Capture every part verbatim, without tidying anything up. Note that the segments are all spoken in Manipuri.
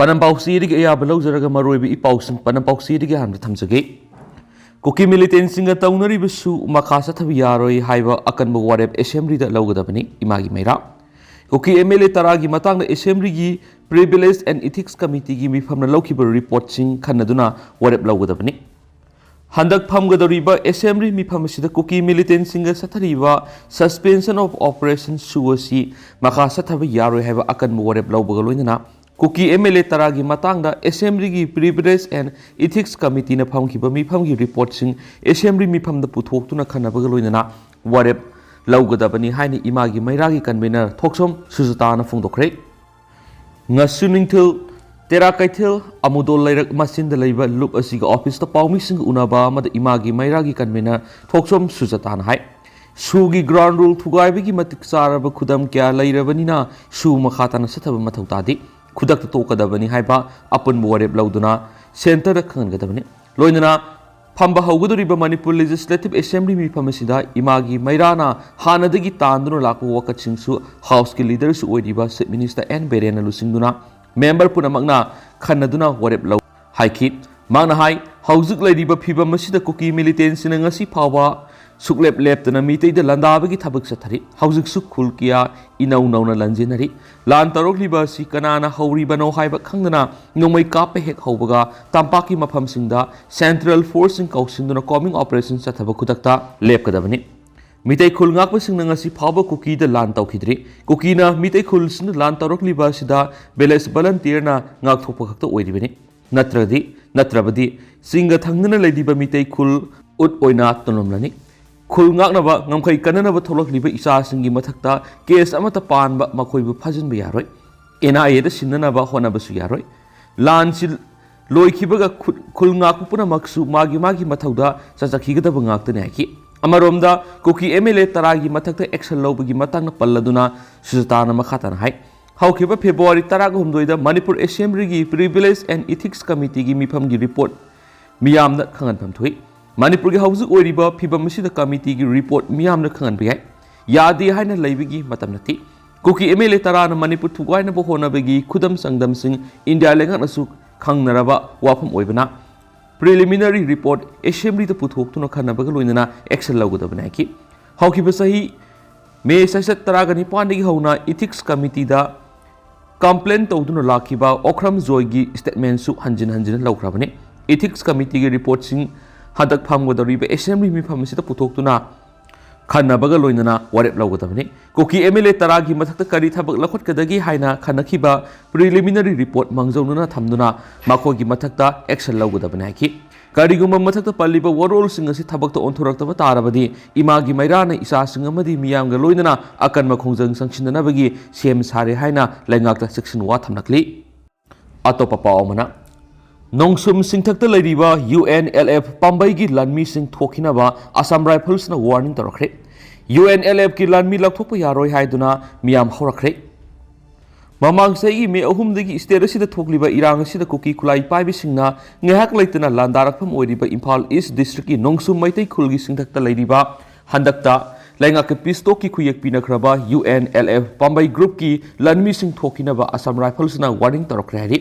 ꯄꯅꯝ ꯄꯥꯎꯆꯦꯗꯒꯤ ꯑꯌꯥꯕ ꯂꯧꯖꯔꯒ ꯃꯔꯨꯑꯣꯏꯕ ꯏ ꯄꯥꯎꯁꯤꯡ ꯄꯅꯝ ꯄꯥꯎꯆꯦꯗꯒꯤ ꯍꯥꯟꯅ ꯊꯝꯖꯒꯦ꯫ ꯀꯨꯀꯤ ꯃꯤꯂꯤꯇꯦꯟꯁꯤꯡꯒ ꯇꯧꯅꯔꯤꯕꯁꯨ ꯃꯈꯥ ꯆꯠꯊꯕ ꯌꯥꯔꯣꯏ ꯍꯥꯏꯕ ꯑꯀꯟꯕ ꯋꯥꯔꯦꯞ ꯑꯦꯁꯦꯝꯕ꯭ꯂꯤꯗ ꯂꯧꯒꯗꯕꯅꯤ, ꯏꯃꯥꯒꯤ ꯃꯩꯔꯥ꯫ ꯀꯨꯀꯤ ꯑꯦꯝ ꯑꯦꯜ ꯑꯦ ꯇꯔꯥꯒꯤ ꯃꯇꯥꯡꯗ ꯑꯦꯁꯦꯝꯕ꯭ꯂꯤꯒꯤ ꯄ꯭ꯔꯤꯚꯤꯂꯦꯖ ꯑꯦꯟ ꯏꯊꯤꯛꯁ ꯀꯃꯤꯇꯤꯒꯤ ꯃꯤꯐꯝꯅ ꯂꯧꯈꯤꯕ ꯔꯤꯄꯣꯔꯠꯁꯤꯡ ꯈꯟꯅꯗꯨꯅ ꯋꯥꯔꯦꯞ ꯂꯧꯒꯗꯕꯅꯤ꯫ ꯍꯟꯗꯛ ꯐꯝꯒꯗꯧꯔꯤꯕ ꯑꯦꯁꯦꯝꯕ꯭ꯂꯤ ꯃꯤꯐꯝ ꯑꯁꯤꯗ ꯀꯨꯀꯤ ꯃꯤꯂꯤꯇꯦꯟꯁꯤꯡꯒ ꯆꯠꯊꯔꯤꯕ Suspension of Operation ꯁꯨ ꯑꯁꯤ ꯃꯈꯥ ꯆꯠꯊꯕ ꯌꯥꯔꯣꯏ ꯍꯥꯏꯕ ꯑꯀꯟꯕ ꯋꯥꯔꯦꯞ ꯂꯧꯕꯒ ꯂꯣꯏꯅꯅ ꯀꯨꯀꯤ ꯑꯦꯝ ꯑꯦꯜ ꯑꯦ ꯇꯔꯥꯒꯤ ꯃꯇꯥꯡꯗ ꯑꯦꯁꯦꯝꯕ꯭ꯂꯤꯒꯤ ꯄ꯭ꯔꯤꯚꯤꯂꯦꯖ ꯑꯦꯟ ꯏꯊꯤꯛꯁ ꯀꯃꯤꯇꯤꯅ ꯐꯝꯈꯤꯕ ꯃꯤꯐꯝꯒꯤ ꯔꯤꯄꯣꯔꯠꯁꯤꯡ ꯑꯦꯁꯦꯝꯕ꯭ꯂꯤ ꯃꯤꯐꯝꯗ ꯄꯨꯊꯣꯛꯇꯨꯅ ꯈꯟꯅꯕꯒ ꯂꯣꯏꯅꯅ ꯋꯥꯔꯦꯞ ꯂꯧꯒꯗꯕꯅꯤ ꯍꯥꯏꯅ ꯏꯃꯥꯒꯤ ꯃꯩꯔꯥꯒꯤ ꯀꯟꯚꯦꯅꯔ ꯊꯣꯛꯆꯣꯝ ꯁꯨꯖꯇꯥꯅ ꯐꯣꯡꯗꯣꯛꯈ꯭ꯔꯦ꯫ ꯉꯁꯤ ꯅꯨꯡꯊꯤꯜ ꯇꯦꯔꯥ ꯀꯩꯊꯦꯜ ꯑꯃꯨꯗꯣꯜ ꯂꯩꯔꯛ ꯃꯆꯤꯟꯗ ꯂꯩꯕ ꯂꯨꯞ ꯑꯁꯤꯒꯤ ꯑꯣꯐꯤꯁꯇ ꯄꯥꯎꯃꯤꯁꯤꯡꯒ ꯎꯅꯕ ꯑꯃꯗ ꯏꯃꯥꯒꯤ ꯃꯩꯔꯥꯒꯤ ꯀꯟꯚꯦꯅꯔ ꯊꯣꯛꯆꯣꯝ ꯁꯨꯖꯇꯥꯅ ꯍꯥꯏ, ꯁꯨꯒꯤ ꯒ꯭ꯔꯥꯎꯟ ꯔꯨꯜ ꯊꯨꯒꯥꯏꯕꯒꯤ ꯃꯇꯤꯛ ꯆꯥꯔꯕ ꯈꯨꯗꯝ ꯀꯌꯥ ꯂꯩꯔꯕꯅꯤꯅ ꯁꯨ ꯃꯈꯥ ꯇꯥꯅ ꯆꯠꯊꯕ ꯃꯊꯧ ꯇꯥꯗꯦ, ꯈꯨꯗꯛꯇ ꯇꯣꯛꯀꯗꯕꯅꯤ ꯍꯥꯏꯕ ꯑꯄꯨꯟꯕ ꯋꯥꯔꯦꯞ ꯂꯧꯗꯨꯅ ꯁꯦꯟꯇꯔꯗ ꯈꯪꯍꯟꯒꯗꯕꯅꯤ꯫ ꯂꯣꯏꯅꯅ ꯐꯝꯕ ꯍꯧꯒꯗꯧꯔꯤꯕ ꯃꯅꯤꯄꯨꯔ ꯂꯦꯖꯤꯁꯂꯦꯇꯤꯚ ꯑꯦꯁꯦꯝꯕ꯭ꯂꯤ ꯃꯤꯐꯝ ꯑꯁꯤꯗ ꯏꯃꯥꯒꯤ ꯃꯩꯔꯥꯅ ꯍꯥꯟꯅꯗꯒꯤ ꯇꯥꯟꯗꯨꯅ ꯂꯥꯛꯄ ꯋꯥꯀꯠꯁꯤꯡꯁꯨ ꯍꯥꯎꯁꯀꯤ ꯂꯤꯗꯔꯁꯨ ꯑꯣꯏꯔꯤꯕ ꯆꯤꯐ ꯃꯤꯅꯤꯁꯇꯔ ꯑꯦꯟ ꯕꯤꯔꯦꯟꯅ ꯂꯨꯆꯤꯡꯗꯨꯅ ꯃꯦꯝꯕꯔ ꯄꯨꯝꯅꯃꯛꯅ ꯈꯟꯅꯗꯨꯅ ꯋꯥꯔꯦꯞ ꯂꯧ ꯍꯥꯏꯈꯤ꯫ ꯃꯍꯥꯛꯅ ꯍꯥꯏ, ꯍꯧꯖꯤꯛ ꯂꯩꯔꯤꯕ ꯐꯤꯕꯝ ꯑꯁꯤꯗ ꯀꯨꯀꯤ ꯃꯤꯂꯤꯇꯦꯟꯁꯤꯡꯅ ꯉꯁꯤ ꯐꯥꯎꯕ ꯁꯨꯛꯂꯦꯞ ꯂꯦꯞꯇꯅ ꯃꯤꯇꯩꯗ ꯂꯥꯟꯗꯥꯕꯒꯤ ꯊꯕꯛ ꯆꯠꯊꯔꯤ꯫ ꯍꯧꯖꯤꯛꯁꯨ ꯈꯨꯜ ꯀꯌꯥ ꯏꯅꯧ ꯅꯧꯅ ꯂꯥꯟꯖꯦꯟꯅꯔꯤ꯫ ꯂꯥꯟ ꯇꯧꯔꯛꯂꯤꯕ ꯑꯁꯤ ꯀꯅꯥꯅ ꯍꯧꯔꯤꯕꯅꯣ ꯍꯥꯏꯕ ꯈꯪꯗꯅ ꯅꯣꯡꯃꯩ ꯀꯥꯞꯄ ꯍꯦꯛ ꯍꯧꯕꯒ ꯇꯝꯄꯥꯛꯀꯤ ꯃꯐꯝꯁꯤꯡꯗ ꯁꯦꯟꯇ꯭ꯔꯦꯜ ꯐꯣꯔꯁꯁꯤꯡ ꯀꯧꯁꯤꯟꯗꯨꯅ ꯀꯣꯝꯕꯤꯡ ꯑꯣꯄꯔꯦꯁꯟ ꯆꯠꯊꯕ ꯈꯨꯗꯛꯇ ꯂꯦꯞꯀꯗꯕꯅꯤ꯫ ꯃꯤꯇꯩ ꯈꯨꯜ ꯉꯥꯛꯄꯁꯤꯡꯅ ꯉꯁꯤ ꯐꯥꯎꯕ ꯀꯨꯀꯤꯗ ꯂꯥꯟ ꯇꯧꯈꯤꯗ꯭ꯔꯤ꯫ ꯀꯨꯀꯤꯅ ꯃꯤꯇꯩ ꯈꯨꯜꯁꯤꯡꯗ ꯂꯥꯟ ꯇꯧꯔꯛꯂꯤꯕ ꯑꯁꯤꯗ ꯚꯤꯂꯦꯖ ꯚꯂꯟꯇꯤꯌꯔꯅ ꯉꯥꯛꯊꯣꯛꯄ ꯈꯛꯇ ꯑꯣꯏꯔꯤꯕꯅꯤ꯫ ꯅꯠꯇ꯭ꯔꯗꯤ, ꯅꯠꯇ꯭ꯔꯕꯗꯤ ꯆꯤꯡꯒ ꯊꯪꯅꯅ ꯂꯩꯔꯤꯕ ꯃꯤꯇꯩ ꯈꯨꯜ ꯎꯠ ꯑꯣꯏꯅ ꯇꯨꯝꯂꯝꯂꯅꯤ꯫ ꯈꯨꯜ ꯉꯥꯛꯅꯕ ꯉꯝꯈꯩ ꯀꯟꯅꯅꯕ ꯊꯣꯛꯂꯛꯂꯤꯕ ꯏꯆꯥꯁꯤꯡꯒꯤ ꯃꯊꯛꯇ ꯀꯦꯁ ꯑꯃꯠꯇ ꯄꯥꯟꯕ ꯃꯈꯣꯏꯕꯨ ꯐꯥꯖꯤꯟꯕ ꯌꯥꯔꯣꯏ꯫ ꯑꯦꯟ ꯑꯥꯏ ꯑꯦꯗ ꯁꯤꯟꯅꯅꯕ ꯍꯣꯠꯅꯕꯁꯨ ꯌꯥꯔꯣꯏ꯫ ꯂꯥꯟꯁꯤ ꯂꯣꯏꯈꯤꯕꯒ ꯈꯨ-, ꯈꯨꯜ ꯉꯥꯛꯄ ꯄꯨꯝꯅꯃꯛꯁꯨ ꯃꯥꯒꯤ ꯃꯥꯒꯤ ꯃꯊꯧꯗ ꯆꯠꯆꯈꯤꯒꯗꯕ ꯉꯥꯛꯇꯅꯤ ꯍꯥꯏꯈꯤ꯫ ꯑꯃꯔꯣꯝꯗ ꯀꯨꯀꯤ ꯑꯦꯝ ꯑꯦꯜ ꯑꯦ ꯇꯔꯥꯒꯤ ꯃꯊꯛꯇ ꯑꯦꯛꯁꯟ ꯂꯧꯕꯒꯤ ꯃꯇꯥꯡꯗ ꯄꯜꯂꯗꯨꯅ ꯁꯨꯖꯇꯥꯅ ꯃꯈꯥ ꯇꯥꯅ ꯍꯥꯏ, ꯍꯧꯈꯤꯕ ꯐꯦꯕ꯭ꯔꯨꯋꯥꯔꯤ ꯇꯔꯥꯒ ꯍꯨꯝꯗꯣꯏꯗ ꯃꯅꯤꯄꯨꯔ ꯑꯦꯁꯦꯝꯕ꯭ꯂꯤꯒꯤ ꯄ꯭ꯔꯤꯚꯤꯂꯦꯖ ꯑꯦꯟ ꯏꯊꯤꯛꯁ ꯀꯃꯤꯇꯤꯒꯤ ꯃꯤꯐꯝꯒꯤ ꯔꯤꯄꯣꯔꯠ ꯃꯤꯌꯥꯝꯗ ꯈꯪꯍꯟꯐꯝ ꯊꯣꯛꯏ꯫ ꯃꯅꯤꯄꯨꯔꯒꯤ ꯍꯧꯖꯤꯛ ꯑꯣꯏꯔꯤꯕ ꯐꯤꯕꯝ ꯑꯁꯤꯗ ꯀꯃꯤꯇꯤꯒꯤ ꯔꯤꯄꯣꯔꯠ ꯃꯤꯌꯥꯝꯗ ꯈꯪꯍꯟꯕ ꯌꯥꯏ꯫ ꯌꯥꯗꯦ ꯍꯥꯏꯅ ꯂꯩꯕꯒꯤ ꯃꯇꯝ ꯅꯠꯇꯦ꯫ ꯀꯨꯀꯤ ꯑꯦꯝ ꯑꯦꯜ ꯑꯦ ꯇꯔꯥꯅ ꯃꯅꯤꯄꯨꯔ ꯊꯨꯒꯥꯏꯅꯕ ꯍꯣꯠꯅꯕꯒꯤ ꯈꯨꯗꯝ ꯆꯥꯡꯗꯝꯁꯤꯡ ꯏꯟꯗꯤꯌꯥ ꯂꯩꯉꯥꯛꯅꯁꯨ ꯈꯪꯅꯔꯕ ꯋꯥꯐꯝ ꯑꯣꯏꯕꯅ, ꯄ꯭ꯔꯤꯂꯤꯃꯤꯅꯔꯤ ꯔꯤꯄꯣꯔꯠ ꯑꯦꯁꯦꯝꯕ꯭ꯂꯤꯗ ꯄꯨꯊꯣꯛꯇꯨꯅ ꯈꯟꯅꯕꯒ ꯂꯣꯏꯅꯅ ꯑꯦꯛꯁꯟ ꯂꯧꯒꯗꯕꯅꯤ ꯍꯥꯏꯈꯤ꯫ ꯍꯧꯈꯤꯕ ꯆꯍꯤ ꯃꯦ ꯆꯩꯆꯠ ꯇꯔꯥꯒ ꯅꯤꯄꯥꯟꯗꯒꯤ ꯍꯧꯅ ꯏꯊꯤꯛꯁ ꯀꯃꯤꯇꯤꯗ ꯀꯝꯄ꯭ꯂꯦꯟ ꯇꯧꯗꯨꯅ ꯂꯥꯛꯈꯤꯕ ꯑꯣꯀ꯭ꯔꯝ ꯖꯣꯏꯒꯤ ꯁ꯭ꯇꯦꯠꯃꯦꯟꯁꯨ ꯍꯟꯖꯤꯟ ꯍꯟꯖꯤꯟ ꯂꯧꯈ꯭ꯔꯕꯅꯤ꯫ ꯏꯊꯤꯛꯁ ꯀꯃꯤꯇꯤꯒꯤ ꯔꯤꯄꯣꯔꯠꯁꯤꯡ ꯍꯟꯗꯛ ꯐꯪꯒꯗꯧꯔꯤꯕ ꯑꯦꯁꯦꯝꯕ꯭ꯂꯤ ꯃꯤꯐꯝ ꯑꯁꯤꯗ ꯄꯨꯊꯣꯛꯇꯨꯅ ꯈꯟꯅꯕꯒ ꯂꯣꯏꯅꯅ ꯋꯥꯔꯦꯞ ꯂꯧꯒꯗꯕꯅꯤ꯫ ꯀꯨꯀꯤ ꯑꯦꯝ ꯑꯦꯜ ꯑꯦ ꯇꯔꯥꯒꯤ ꯃꯊꯛꯇ ꯀꯔꯤ ꯊꯕꯛ ꯂꯧꯈꯠꯀꯗꯒꯦ ꯍꯥꯏꯅ ꯈꯟꯅꯈꯤꯕ ꯄ꯭ꯔꯤꯂꯤꯃꯤꯅꯔꯤ ꯔꯤꯄꯣꯔꯠ ꯃꯥꯡꯖꯧꯅꯅ ꯊꯝꯗꯨꯅ ꯃꯈꯣꯏꯒꯤ ꯃꯊꯛꯇ ꯑꯦꯛꯁꯟ ꯂꯧꯒꯗꯕꯅꯤ ꯍꯥꯏꯈꯤ꯫ ꯀꯔꯤꯒꯨꯝꯕ ꯃꯊꯛꯇ ꯄꯜꯂꯤꯕ ꯋꯥꯔꯣꯜꯁꯤꯡ ꯑꯁꯤ ꯊꯕꯛꯇ ꯑꯣꯟꯊꯣꯔꯛꯇꯕ ꯇꯥꯔꯕꯗꯤ ꯏꯃꯥꯒꯤ ꯃꯩꯔꯥꯅ ꯏꯆꯥꯁꯤꯡ ꯑꯃꯗꯤ ꯃꯤꯌꯥꯝꯒ ꯂꯣꯏꯅꯅ ꯑꯀꯟꯕ ꯈꯣꯡꯖꯪ ꯆꯪꯁꯤꯟꯅꯅꯕꯒꯤ ꯁꯦꯝ ꯁꯥꯔꯦ ꯍꯥꯏꯅ ꯂꯩꯉꯥꯛꯇ ꯆꯦꯛꯁꯤꯟ ꯋꯥ ꯊꯝꯂꯛꯂꯤ꯫ ꯑꯇꯣꯞꯄ ꯄꯥꯎ ꯑꯃꯅ, ꯅꯣꯡꯁꯨꯝ ꯁꯤꯡꯊꯛꯇ ꯂꯩꯔꯤꯕ ꯌꯨ ꯑꯦꯟ ꯑꯦꯜ ꯑꯦꯐ ꯄꯥꯝꯕꯩꯒꯤ ꯂꯥꯟꯃꯤꯁꯤꯡ ꯊꯣꯛꯈꯤꯅꯕ ꯑꯁꯥꯝ ꯔꯥꯏꯐꯜꯁꯅ ꯋꯥꯔꯅꯤꯡ ꯇꯧꯔꯛꯈ꯭ꯔꯦ꯫ ꯌꯨ ꯑꯦꯟ ꯑꯦꯜ ꯑꯦꯐꯀꯤ ꯂꯥꯟꯃꯤ ꯂꯧꯊꯣꯛꯄ ꯌꯥꯔꯣꯏ ꯍꯥꯏꯗꯨꯅ ꯃꯤꯌꯥꯝ ꯍꯧꯔꯛꯈ꯭ꯔꯦ꯫ ꯃꯃꯥꯡ ꯆꯍꯤꯒꯤ ꯃꯦ ꯑꯍꯨꯝꯗꯒꯤ ꯁ꯭ꯇꯦꯠ ꯑꯁꯤꯗ ꯊꯣꯛꯂꯤꯕ ꯏꯔꯥꯡ ꯑꯁꯤꯗ ꯀꯨꯀꯤ ꯈꯨꯠꯂꯥꯏ ꯄꯥꯏꯕꯤꯁꯤꯡꯅ ꯉꯥꯏꯍꯥꯛ ꯂꯩꯇꯅ ꯂꯥꯟꯗꯥꯔꯛꯐꯝ ꯑꯣꯏꯔꯤꯕ ꯏꯝꯐꯥꯜ ꯏꯁ ꯗꯤꯁꯇ꯭ꯔꯤꯛꯀꯤ ꯅꯣꯡꯁꯨꯝ ꯃꯩꯇꯩ ꯈꯨꯜꯒꯤ ꯁꯤꯡꯊꯛꯇ ꯂꯩꯔꯤꯕ ꯍꯟꯗꯛꯇ ꯂꯩꯉꯥꯛꯀꯤ ꯄꯤꯁ ꯇꯣꯛꯀꯤ ꯈꯨꯌꯦꯛ ꯄꯤꯅꯈ꯭ꯔꯕ ꯌꯨ ꯑꯦꯟ ꯑꯦꯜ ꯑꯦꯐ ꯄꯥꯝꯕꯩ ꯒ꯭ꯔꯨꯞꯀꯤ ꯂꯥꯟꯃꯤꯁꯤꯡ ꯊꯣꯛꯈꯤꯅꯕ ꯑꯁꯥꯝ ꯔꯥꯏꯐꯜꯁꯅ ꯋꯥꯔꯅꯤꯡ ꯇꯧꯔꯛꯈ꯭ꯔꯦ ꯍꯥꯏꯔꯤ꯫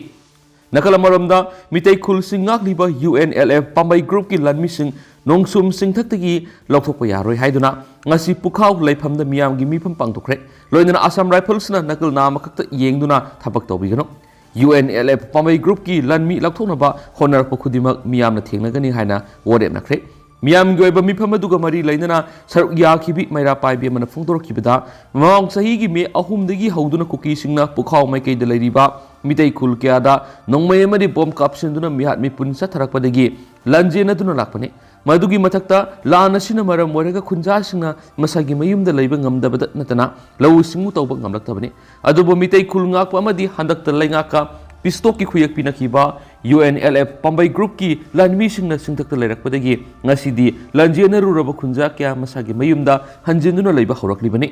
ꯅꯥꯀꯜ ꯑꯃꯔꯣꯝꯗ, ꯃꯤꯇꯩ ꯈꯨꯜꯁꯤꯡ ꯉꯥꯛꯂꯤꯕ ꯌꯨ ꯑꯦꯟ ꯑꯦꯜ ꯑꯦꯐ ꯄꯥꯝꯕꯩ ꯒ꯭ꯔꯨꯞꯀꯤ ꯂꯥꯟꯃꯤꯁꯤꯡ ꯅꯣꯡꯁꯨꯝ ꯁꯤꯡꯊꯛꯇꯒꯤ ꯂꯧꯊꯣꯛꯄ ꯌꯥꯔꯣꯏ ꯍꯥꯏꯗꯨꯅ ꯉꯁꯤ ꯄꯨꯈꯥꯎ ꯂꯩꯐꯝꯗ ꯃꯤꯌꯥꯝꯒꯤ ꯃꯤꯐꯝ ꯄꯥꯡꯊꯣꯛꯈ꯭ꯔꯦ꯫ ꯂꯣꯏꯅꯅ ꯑꯁꯥꯝ ꯔꯥꯏꯐꯜꯁꯅ ꯅꯥꯀꯜ ꯅꯥꯝꯃꯈꯛꯇ ꯌꯦꯡꯗꯨꯅ ꯊꯕꯛ ꯇꯧꯕꯤꯒꯅꯨ꯫ ꯌꯨ ꯑꯦꯟ ꯑꯦꯜ ꯑꯦꯐ ꯄꯥꯝꯕꯩ ꯒ꯭ꯔꯨꯞꯀꯤ ꯂꯥꯟꯃꯤ ꯂꯧꯊꯣꯛꯅꯕ ꯍꯣꯠꯅꯔꯛꯄ ꯈꯨꯗꯤꯡꯃꯛ ꯃꯤꯌꯥꯝꯅ ꯊꯦꯡꯅꯒꯅꯤ ꯍꯥꯏꯅ ꯋꯥꯔꯦꯞꯅꯈ꯭ꯔꯦ꯫ ꯃꯤꯌꯥꯝꯒꯤ ꯑꯣꯏꯕ ꯃꯤꯐꯝ ꯑꯗꯨꯒ ꯃꯔꯤ ꯂꯩꯅꯅ ꯁꯔꯨꯛ ꯌꯥꯈꯤꯕꯤ ꯃꯩꯔꯥ ꯄꯥꯏꯕꯤ ꯑꯃꯅ ꯐꯣꯡꯗꯣꯔꯛꯈꯤꯕꯗ, ꯃꯃꯥꯡ ꯆꯍꯤꯒꯤ ꯃꯦ ꯑꯍꯨꯝꯗꯒꯤ ꯍꯧꯗꯨꯅ ꯀꯨꯀꯤꯁꯤꯡꯅ ꯄꯨꯈꯥꯎ ꯃꯥꯏꯀꯩꯗ ꯂꯩꯔꯤꯕ ꯃꯤꯇꯩ ꯈꯨꯜ ꯀꯌꯥꯗ ꯅꯣꯡꯃꯩ ꯑꯃꯗꯤ ꯕꯣꯝ ꯀꯥꯞꯁꯤꯟꯗꯨꯅ ꯃꯤꯍꯥꯠ ꯃꯤꯄꯨꯟ ꯆꯠꯊꯔꯛꯄꯗꯒꯤ ꯂꯥꯟꯖꯦꯟꯅꯗꯨꯅ ꯂꯥꯛꯄꯅꯤ꯫ ꯃꯗꯨꯒꯤ ꯃꯊꯛꯇ, ꯂꯥꯟ ꯑꯁꯤꯅ ꯃꯔꯝ ꯑꯣꯏꯔꯒ ꯈꯨꯟꯖꯥꯁꯤꯡꯅ ꯃꯁꯥꯒꯤ ꯃꯌꯨꯝꯗ ꯂꯩꯕ ꯉꯝꯗꯕꯗ ꯅꯠꯇꯅ ꯂꯧꯎ ꯁꯤꯡꯎ ꯇꯧꯕ ꯉꯝꯂꯛꯇꯕꯅꯤ꯫ ꯑꯗꯨꯕꯨ ꯃꯤꯇꯩ ꯈꯨꯜ ꯉꯥꯛꯄ ꯑꯃꯗꯤ ꯍꯟꯗꯛꯇ ꯂꯩꯉꯥꯛꯀ ꯄꯤꯁꯇꯣꯛꯀꯤ ꯈꯨꯌꯦꯛ ꯄꯤꯅꯈꯤꯕ ꯌꯨ ꯑꯦꯟ ꯑꯦꯜ ꯑꯦꯐ ꯄꯥꯝꯕꯩ ꯒ꯭ꯔꯨꯞꯀꯤ ꯂꯥꯟꯃꯤꯁꯤꯡꯅ ꯆꯤꯡꯊꯛꯇ ꯂꯩꯔꯛꯄꯗꯒꯤ ꯉꯁꯤꯗꯤ ꯂꯥꯟꯖꯦꯟꯅꯔꯨꯔꯕ ꯈꯨꯟꯖꯥ ꯀꯌꯥ ꯃꯁꯥꯒꯤ ꯃꯌꯨꯝꯗ ꯍꯟꯖꯤꯟꯗꯨꯅ ꯂꯩꯕ ꯍꯧꯔꯛꯂꯤꯕꯅꯤ꯫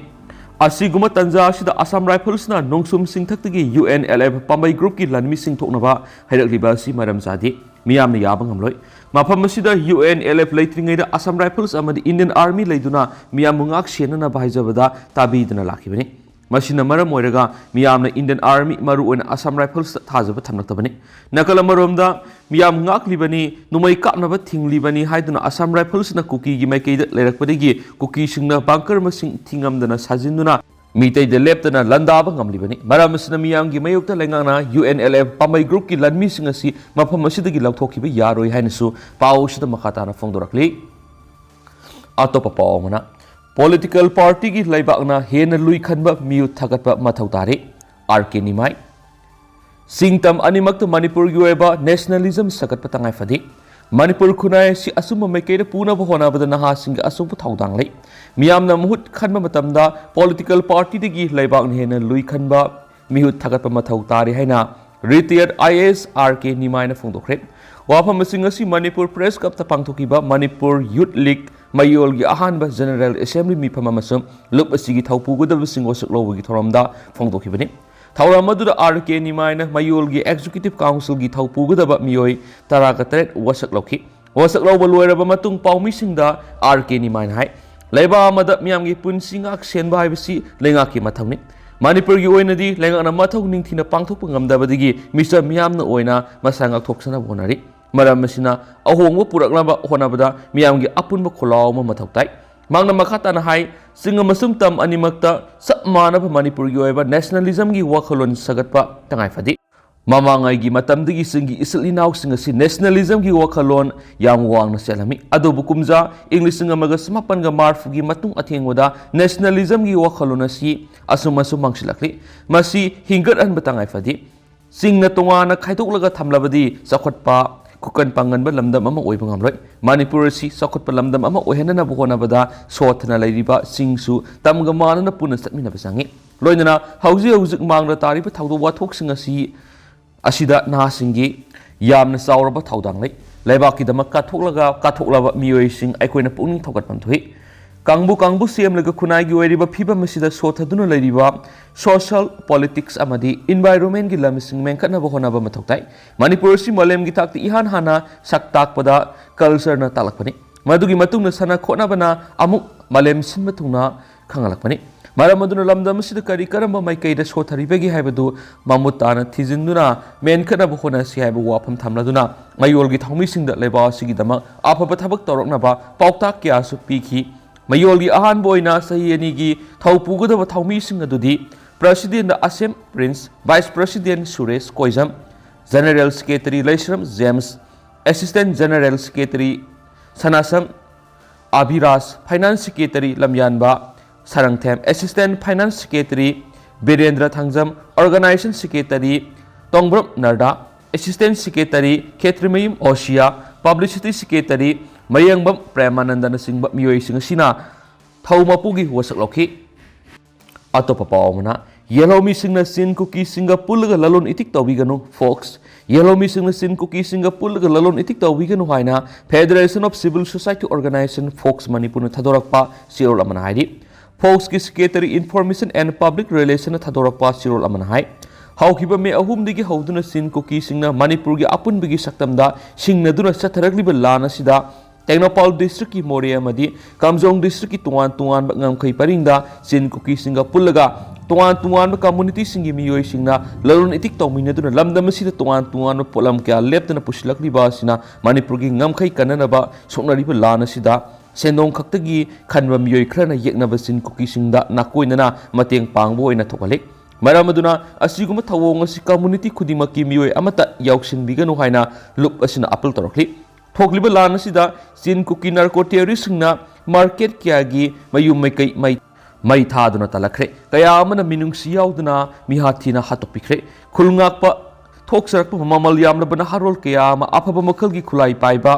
ꯑꯁꯤꯒꯨꯝꯕ ꯇꯥꯟꯖꯥ ꯑꯁꯤꯗ ꯑꯁꯥꯝ ꯔꯥꯏꯐꯜꯁꯅ ꯅꯣꯡꯁꯨꯝ ꯆꯤꯡꯊꯛꯇꯒꯤ ꯌꯨ ꯑꯦꯟ ꯑꯦꯜ ꯑꯦꯐ ꯄꯥꯝꯕꯩ ꯒ꯭ꯔꯨꯞꯀꯤ ꯂꯥꯟꯃꯤꯁꯤꯡ ꯊꯣꯛꯅꯕ ꯍꯥꯏꯔꯛꯂꯤꯕ ꯑꯁꯤ ꯃꯔꯝ ꯆꯥꯗꯦ꯫ ꯃꯤꯌꯥꯝꯅ ꯌꯥꯕ ꯉꯝꯂꯣꯏ꯫ ꯃꯐꯝ ꯑꯁꯤꯗ ꯌꯨ ꯑꯦꯟ ꯑꯦꯜ ꯑꯦꯐ ꯂꯩꯇ꯭ꯔꯤꯉꯩꯗ ꯑꯁꯥꯝ ꯔꯥꯏꯐꯜꯁ ꯑꯃꯗꯤ ꯏꯟꯗꯤꯌꯟ ꯑꯥꯔꯃꯤ ꯂꯩꯗꯨꯅ ꯃꯤꯌꯥꯝꯕꯨ ꯉꯥꯛ ꯁꯦꯟꯅꯅꯕ ꯍꯥꯏꯖꯕꯗ ꯇꯥꯕꯤꯗꯅ ꯂꯥꯛꯈꯤꯕꯅꯤ꯫ ꯃꯁꯤꯅ ꯃꯔꯝ ꯑꯣꯏꯔꯒ ꯃꯤꯌꯥꯝꯅ Indian Army, ꯃꯔꯨꯑꯣꯏꯅ Assam Riflesꯇ ꯊꯥꯖꯕ ꯊꯝꯂꯛꯇꯕꯅꯤ꯫ ꯅꯥꯀꯜ ꯑꯃꯔꯣꯝꯗ, ꯃꯤꯌꯥꯝ ꯉꯥꯛꯂꯤꯕꯅꯤ, ꯅꯣꯡꯃꯩ ꯀꯥꯞꯅꯕ ꯊꯤꯡꯂꯤꯕꯅꯤ ꯍꯥꯏꯗꯨꯅ Assam Riflesꯅ ꯀꯨꯀꯤꯒꯤ ꯃꯥꯏꯀꯩꯗ ꯂꯩꯔꯛꯄꯗꯒꯤ ꯀꯨꯀꯤꯁꯤꯡꯅ bunker ꯃꯁꯤꯡ ꯊꯤꯉꯝꯗꯅ ꯁꯥꯖꯤꯟꯗꯨꯅ ꯃꯤꯇꯩꯗ ꯂꯦꯞꯇꯅ ꯂꯥꯟꯗꯥꯕ ꯉꯝꯂꯤꯕꯅꯤ꯫ ꯃꯔꯝ ꯑꯁꯤꯅ ꯃꯤꯌꯥꯝꯒꯤ ꯃꯥꯌꯣꯛꯇ ꯂꯩꯉꯥꯛꯅ UNLF ꯄꯥꯝꯕꯩ groupꯀꯤ ꯂꯥꯟꯃꯤꯁꯤꯡ ꯑꯁꯤ ꯃꯐꯝ ꯑꯁꯤꯗꯒꯤ ꯂꯧꯊꯣꯛꯈꯤꯕ ꯌꯥꯔꯣꯏ ꯍꯥꯏꯅꯁꯨ ꯄꯥꯎ ꯑꯁꯤꯗ ꯃꯈꯥ ꯇꯥꯅ ꯐꯣꯡꯗꯣꯔꯛꯂꯤ꯫ ꯑꯇꯣꯞꯄ ꯄꯥꯎ ꯑꯃꯅ, political partyꯒꯤ ꯂꯩꯕꯥꯛꯅ ꯍꯦꯟꯅ ꯂꯨꯏ ꯈꯟꯕ ꯃꯤꯍꯨꯠ ꯊꯥꯒꯠꯄ ꯃꯊꯧ ꯇꯥꯔꯤ, R K ꯅꯤꯃꯥꯏ꯫ ꯆꯤꯡ ꯇꯝ ꯑꯅꯤꯃꯛꯇ ꯃꯅꯤꯄꯨꯔꯒꯤ ꯑꯣꯏꯕ nationalism ꯁꯥꯒꯠꯄ ꯇꯉꯥꯏ ꯐꯗꯦ꯫ ꯃꯅꯤꯄꯨꯔ ꯈꯨꯟꯅꯥꯏ ꯑꯁꯤ ꯑꯆꯨꯝꯕ ꯃꯥꯏꯀꯩꯗ ꯄꯨꯅꯕ ꯍꯣꯠꯅꯕꯗ ꯅꯍꯥꯁꯤꯡꯒꯤ ꯑꯆꯧꯕ ꯊꯧꯗꯥꯡ ꯂꯩ꯫ ꯃꯤꯌꯥꯝꯅ ꯃꯍꯨꯠ ꯈꯟꯕ ꯃꯇꯝꯗ political partyꯗꯒꯤ ꯂꯩꯕꯥꯛꯅ ꯍꯦꯟꯅ ꯂꯨꯏ ꯈꯟꯕ ꯃꯤꯍꯨꯠ ꯊꯥꯒꯠꯄ ꯃꯊꯧ ꯇꯥꯔꯤ ꯍꯥꯏꯅ retired IAS R K ꯅꯤꯃꯥꯏꯅ ꯐꯣꯡꯗꯣꯛꯈ꯭ꯔꯦ꯫ ꯋꯥꯐꯝꯁꯤꯡ ꯑꯁꯤ ꯃꯅꯤꯄꯨꯔ Press Clubꯇ ꯄꯥꯡꯊꯣꯛꯈꯤꯕ Manipur Youth League ꯃꯌꯣꯜꯒꯤ ꯑꯍꯥꯟꯕ General Assembly ꯃꯤꯐꯝ ꯑꯃꯁꯨꯡ ꯂꯨꯞ ꯑꯁꯤꯒꯤ ꯊꯧꯄꯨꯒꯗꯕꯁꯤꯡ ꯋꯥꯁꯛ ꯂꯧꯕꯒꯤ ꯊꯧꯔꯝꯗ ꯐꯣꯡꯗꯣꯛꯈꯤꯕꯅꯤ꯫ ꯊꯧꯔꯝ ꯑꯗꯨꯗ R K ꯅꯤꯃꯥꯏꯅ ꯃꯌꯣꯜꯒꯤ Executive Councilꯒꯤ ꯊꯧꯄꯨꯒꯗꯕ ꯃꯤꯑꯣꯏ ꯇꯔꯥꯒ ꯇꯔꯦꯠ ꯋꯥꯁꯛ ꯂꯧꯈꯤ꯫ ꯋꯥꯁꯛ ꯂꯧꯕ ꯂꯣꯏꯔꯕ ꯃꯇꯨꯡ ꯄꯥꯎꯃꯤꯁꯤꯡꯗ R K ꯅꯤꯃꯥꯏꯅ ꯍꯥꯏ, ꯂꯩꯕꯥꯛ ꯑꯃꯗ ꯃꯤꯌꯥꯝꯒꯤ ꯄꯨꯟꯁꯤ ꯉꯥꯛ ꯁꯦꯟꯕ ꯍꯥꯏꯕꯁꯤ ꯂꯩꯉꯥꯛꯀꯤ ꯃꯊꯧꯅꯤ꯫ ꯃꯅꯤꯄꯨꯔꯒꯤ ꯑꯣꯏꯅꯗꯤ ꯂꯩꯉꯥꯛꯅ ꯃꯊꯧ ꯅꯤꯡꯊꯤꯅ ꯄꯥꯡꯊꯣꯛꯄ ꯉꯝꯗꯕꯗꯒꯤ ꯃꯤꯆꯝ ꯃꯤꯌꯥꯝꯅ ꯑꯣꯏꯅ ꯃꯁꯥ ꯉꯥꯛꯊꯣꯛꯆꯅꯕ ꯍꯣꯠꯅꯔꯤ꯫ ꯃꯔꯝ ꯑꯁꯤꯅ ꯑꯍꯣꯡꯕ ꯄꯨꯔꯛꯅꯕ ꯍꯣꯠꯅꯕꯗ ꯃꯤꯌꯥꯝꯒꯤ ꯑꯄꯨꯟꯕ ꯈꯣꯜꯂꯥꯎ ꯑꯃ ꯃꯊꯧ ꯇꯥꯏ꯫ ꯃꯍꯥꯛꯅ ꯃꯈꯥ ꯇꯥꯅ ꯍꯥꯏ, ꯆꯤꯡ ꯑꯃꯁꯨꯡ ꯇꯝ ꯑꯅꯤꯃꯛꯇ ꯆꯞ ꯃꯥꯟꯅꯕ ꯃꯅꯤꯄꯨꯔꯒꯤ ꯑꯣꯏꯕ nationalismꯒꯤ ꯋꯥꯈꯜꯂꯣꯟ ꯁꯥꯒꯠꯄ ꯇꯉꯥꯏ ꯐꯗꯦ꯫ ꯃꯃꯥꯡꯉꯩꯒꯤ ꯃꯇꯝꯗꯒꯤ ꯆꯤꯡꯒꯤ ꯏꯆꯤꯜ ꯏꯅꯥꯎꯁꯤꯡ ꯑꯁꯤ nationalismꯒꯤ ꯋꯥꯈꯜꯂꯣꯟ ꯌꯥꯝ ꯋꯥꯡꯅ ꯆꯦꯜꯂꯝꯃꯤ꯫ ꯑꯗꯨꯕꯨ ꯀꯨꯝꯖꯥ ꯏꯪ ꯂꯤꯁꯤꯡ ꯑꯃꯒ ꯆꯃꯥꯄꯟꯒ ꯃꯔꯤꯐꯨꯒꯤ ꯃꯇꯨꯡ ꯑꯊꯦꯡꯕꯗ nationalismꯒꯤ ꯋꯥꯈꯜꯂꯣꯟ ꯑꯁꯤ ꯑꯁꯨꯝ ꯑꯁꯨꯝ ꯃꯥꯡꯁꯤꯜꯂꯛꯂꯤ꯫ ꯃꯁꯤ ꯍꯤꯡꯒꯠꯍꯟꯕ ꯇꯉꯥꯏ ꯐꯗꯦ꯫ ꯆꯤꯡꯅ ꯇꯣꯉꯥꯟꯅ ꯈꯥꯏꯗꯣꯛꯂꯒ ꯊꯝꯂꯕꯗꯤ ꯆꯥꯎꯈꯠꯄ, ꯈꯨꯀꯟ ꯄꯥꯡꯒꯟꯕ ꯂꯝꯗꯝ ꯑꯃ ꯑꯣꯏꯕ ꯉꯝꯂꯣꯏ꯫ ꯃꯅꯤꯄꯨꯔ ꯑꯁꯤ ꯆꯥꯎꯈꯠꯄ ꯂꯝꯗꯝ ꯑꯃ ꯑꯣꯏꯍꯟꯅꯅꯕ ꯍꯣꯠꯅꯕꯗ ꯁꯣꯠꯊꯅ ꯂꯩꯔꯤꯕ ꯆꯤꯡꯁꯨ ꯇꯝꯒ ꯃꯥꯟꯅꯅ ꯄꯨꯟꯅ ꯆꯠꯃꯤꯟꯅꯕ ꯆꯪꯏ꯫ ꯂꯣꯏꯅꯅ ꯍꯧꯖꯤꯛ ꯍꯧꯖꯤꯛ ꯃꯥꯡꯗ ꯇꯥꯔꯤꯕ ꯊꯧꯗꯣꯛ ꯋꯥꯊꯣꯛꯁꯤꯡ ꯑꯁꯤ, ꯑꯁꯤꯗ ꯅꯍꯥꯁꯤꯡꯒꯤ ꯌꯥꯝꯅ ꯆꯥꯎꯔꯕ ꯊꯧꯗꯥꯡ ꯂꯩ꯫ ꯂꯩꯕꯥꯛꯀꯤꯗꯃꯛ ꯀꯠꯊꯣꯛꯂꯒ ꯀꯠꯊꯣꯛꯂꯕ ꯃꯤꯑꯣꯏꯁꯤꯡ ꯑꯩꯈꯣꯏꯅ ꯄꯨꯛꯅꯤꯡ ꯊꯧꯒꯠꯐꯝ ꯊꯣꯛꯏ꯫ ꯀꯥꯡꯕꯨ ꯀꯥꯡꯕꯨ ꯁꯦꯝꯂꯒ ꯈꯨꯟꯅꯥꯏꯒꯤ ꯑꯣꯏꯔꯤꯕ ꯐꯤꯕꯝ ꯑꯁꯤꯗ ꯁꯣꯠꯊꯗꯨꯅ ꯂꯩꯔꯤꯕ social, politics ꯑꯃꯗꯤ environmentꯒꯤ ꯂꯝꯁꯤꯡ ꯃꯦꯟꯈꯠꯅꯕ ꯍꯣꯠꯅꯕ ꯃꯊꯧ ꯇꯥꯏ꯫ ꯃꯅꯤꯄꯨꯔ ꯑꯁꯤ ꯃꯥꯂꯦꯝꯒꯤ ꯊꯥꯛꯇ ꯏꯍꯥꯟ ꯍꯥꯟꯅ ꯁꯛ ꯇꯥꯛꯄꯗ cultureꯅ ꯇꯥꯛꯂꯛꯄꯅꯤ꯫ ꯃꯗꯨꯒꯤ ꯃꯇꯨꯡꯗ ꯁꯥꯟꯅ ꯈꯣꯠꯅꯕꯅ ꯑꯃꯨꯛ ꯃꯥꯂꯦꯝ ꯁꯤꯟꯕ ꯊꯨꯡꯅ ꯈꯪꯍꯜꯂꯛꯄꯅꯤ꯫ ꯃꯔꯝ ꯑꯗꯨꯅ ꯂꯝꯗꯝ ꯑꯁꯤꯗ ꯀꯔꯤ ꯀꯔꯝꯕ ꯃꯥꯏꯀꯩꯗ ꯁꯣꯊꯔꯤꯕꯒꯦ ꯍꯥꯏꯕꯗꯨ ꯃꯃꯨꯠ ꯇꯥꯅ ꯊꯤꯖꯤꯟꯗꯨꯅ ꯃꯦꯟꯈꯠꯅꯕ ꯍꯣꯠꯅꯁꯤ ꯍꯥꯏꯕ ꯋꯥꯐꯝ ꯊꯝꯂꯗꯨꯅ ꯃꯌꯣꯜꯒꯤ ꯊꯧꯃꯤꯁꯤꯡꯗ ꯂꯩꯕꯥꯛ ꯑꯁꯤꯒꯤꯗꯃꯛ ꯑꯐꯕ ꯊꯕꯛ ꯇꯧꯔꯛꯅꯕ ꯄꯥꯎꯇꯥꯛ ꯀꯌꯥꯁꯨ ꯄꯤꯈꯤ꯫ ꯃꯌꯣꯜꯒꯤ ꯑꯍꯥꯟꯕ ꯑꯣꯏꯅ ꯆꯍꯤ ꯑꯅꯤꯒꯤ ꯊꯧ ꯄꯨꯒꯗꯕ ꯊꯧꯃꯤꯁꯤꯡ ꯑꯗꯨꯗꯤ President Asem Prince, Vice President Suresh Koijam, General Secretary Leishram James, Assistant General Secretary Sanasam Abiraj, Finance Secretary Lamyanba Sarangthem, Assistant Finance Secretary Birendra Thangjam, Organization Secretary Tongbram Narada, Assistant Secretary Khetrimayum Osiya, Publicity Secretary Mayengbam ꯄ꯭ꯔꯦꯃꯥꯅꯟꯗꯅꯆꯤꯡꯕ ꯃꯤꯑꯣꯏꯁꯤꯡ ꯑꯁꯤꯅ ꯊꯧ ꯃꯄꯨꯒꯤ ꯋꯥꯁꯛ ꯂꯧꯈꯤ꯫ ꯑꯇꯣꯞꯄ ꯄꯥꯎ ꯑꯃꯅ, ꯌꯦꯜꯍꯧꯃꯤꯁꯤꯡꯅ ꯆꯤꯟ ꯀꯨꯀꯤꯁꯤꯡꯒ ꯄꯨꯜꯂꯒ ꯂꯂꯣꯟ ꯏꯇꯤꯛ ꯇꯧꯕꯤꯒꯅꯨ, ꯐꯣꯛꯁ꯫ ꯌꯦꯜꯍꯧꯃꯤꯁꯤꯡꯅ ꯆꯤꯟ ꯀꯨꯀꯤꯁꯤꯡꯒ ꯄꯨꯜꯂꯒ ꯂꯂꯣꯟ ꯏꯇꯤꯛ ꯇꯧꯕꯤꯒꯅꯨ ꯍꯥꯏꯅ Federation of Civil Society Organization, fox ꯃꯅꯤꯄꯨꯔꯅ ꯊꯥꯗꯣꯔꯛꯄ ꯆꯦꯔꯣꯜ ꯑꯃꯅ ꯍꯥꯏꯔꯤ꯫ ꯐꯣꯛꯁꯀꯤ Secretary Information and Public Relationꯅ ꯊꯥꯗꯣꯔꯛꯄ ꯆꯦꯔꯣꯜ ꯑꯃꯅ ꯍꯥꯏ, ꯍꯧꯈꯤꯕ ꯃꯦ ꯑꯍꯨꯝꯗꯒꯤ ꯍꯧꯗꯨꯅ ꯆꯤꯟ ꯀꯨꯀꯤꯁꯤꯡꯅ ꯃꯅꯤꯄꯨꯔꯒꯤ ꯑꯄꯨꯟꯕꯒꯤ ꯁꯛꯇꯝꯗ ꯁꯤꯡꯅꯗꯨꯅ ꯆꯠꯊꯔꯛꯂꯤꯕ ꯂꯥꯟ ꯑꯁꯤꯗ ꯇꯦꯡꯅꯧꯄꯜ ꯗꯤꯁꯇ꯭ꯔꯤꯛꯀꯤ ꯃꯣꯔꯦ ꯑꯃꯗꯤ ꯀꯥꯝꯖꯣꯡ ꯗꯤꯁꯇ꯭ꯔꯤꯛꯀꯤ ꯇꯣꯉꯥꯟ ꯇꯣꯉꯥꯟꯕ ꯉꯝꯈꯩ ꯄꯔꯤꯡꯗ ꯆꯤꯟ ꯀꯨꯀꯤꯁꯤꯡꯒ ꯄꯨꯜꯂꯒ ꯇꯣꯉꯥꯟ ꯇꯣꯉꯥꯟꯕ ꯀꯝꯃꯨꯅꯤꯇꯤꯁꯤꯡꯒꯤ ꯃꯤꯑꯣꯏꯁꯤꯡꯅ ꯂꯂꯣꯟ ꯏꯇꯤꯛ ꯇꯧꯃꯤꯟꯅꯗꯨꯅ ꯂꯝꯗꯝ ꯑꯁꯤꯗ ꯇꯣꯉꯥꯟ ꯇꯣꯉꯥꯟꯕ ꯄꯣꯠꯂꯝ ꯀꯌꯥ ꯂꯦꯞꯇꯅ ꯄꯨꯁꯤꯜꯂꯛꯂꯤꯕ ꯑꯁꯤꯅ ꯃꯅꯤꯄꯨꯔꯒꯤ ꯉꯝꯈꯩ ꯀꯟꯅꯅꯕ ꯁꯣꯛꯅꯔꯤꯕ ꯂꯥꯟ ꯑꯁꯤꯗ ꯁꯦꯟꯗꯣꯡ ꯈꯛꯇꯒꯤ ꯈꯟꯕ ꯃꯤꯑꯣꯏ ꯈꯔꯅ ꯌꯦꯛꯅꯕ ꯆꯤꯟ ꯀꯨꯀꯤꯁꯤꯡꯗ ꯅꯥꯀꯣꯏꯅꯅ ꯃꯇꯦꯡ ꯄꯥꯡꯕ ꯑꯣꯏꯅ ꯊꯣꯛꯍꯜꯂꯤ꯫ ꯃꯔꯝ ꯑꯗꯨꯅ ꯑꯁꯤꯒꯨꯝꯕ ꯊꯧꯑꯣꯡ ꯑꯁꯤ ꯀꯝꯃꯨꯅꯤꯇꯤ ꯈꯨꯗꯤꯡꯃꯛꯀꯤ ꯃꯤꯑꯣꯏ ꯑꯃꯠꯇ ꯌꯥꯎꯁꯤꯟꯕꯤꯒꯅꯨ ꯍꯥꯏꯅ ꯂꯨꯞ ꯑꯁꯤꯅ ꯑꯥꯄꯤꯜ ꯇꯧꯔꯛꯂꯤ꯫ ꯊꯣꯛꯂꯤꯕ ꯂꯥꯟ ꯑꯁꯤꯗ ꯆꯤꯟ ꯀꯨꯀꯤ ꯅꯥꯔꯀꯣ ꯇꯦꯔꯣꯔꯤꯁꯁꯤꯡꯅ ꯃꯥꯔꯀꯦꯠ ꯀꯌꯥꯒꯤ ꯃꯌꯨꯝ ꯃꯩꯀꯩ ꯃꯩ, ꯃꯩ ꯊꯥꯗꯨꯅ ꯇꯥꯜꯂꯛꯈ꯭ꯔꯦ꯫ ꯀꯌꯥ ꯑꯃꯅ ꯃꯤꯅꯨꯡꯁꯤ ꯌꯥꯎꯗꯅ ꯃꯤꯍꯥꯠ ꯊꯤꯅ ꯍꯥꯠꯇꯣꯛꯄꯤꯈ꯭ꯔꯦ꯫ ꯈꯨꯜ ꯉꯥꯛꯄ ꯊꯣꯛꯆꯔꯛꯄ ꯃꯃꯜ ꯌꯥꯝꯂꯕ ꯅꯍꯥꯔꯣꯜ ꯀꯌꯥ ꯑꯃ ꯑꯐꯕ ꯃꯈꯜꯒꯤ ꯈꯨꯠꯂꯥꯏ ꯄꯥꯏꯕ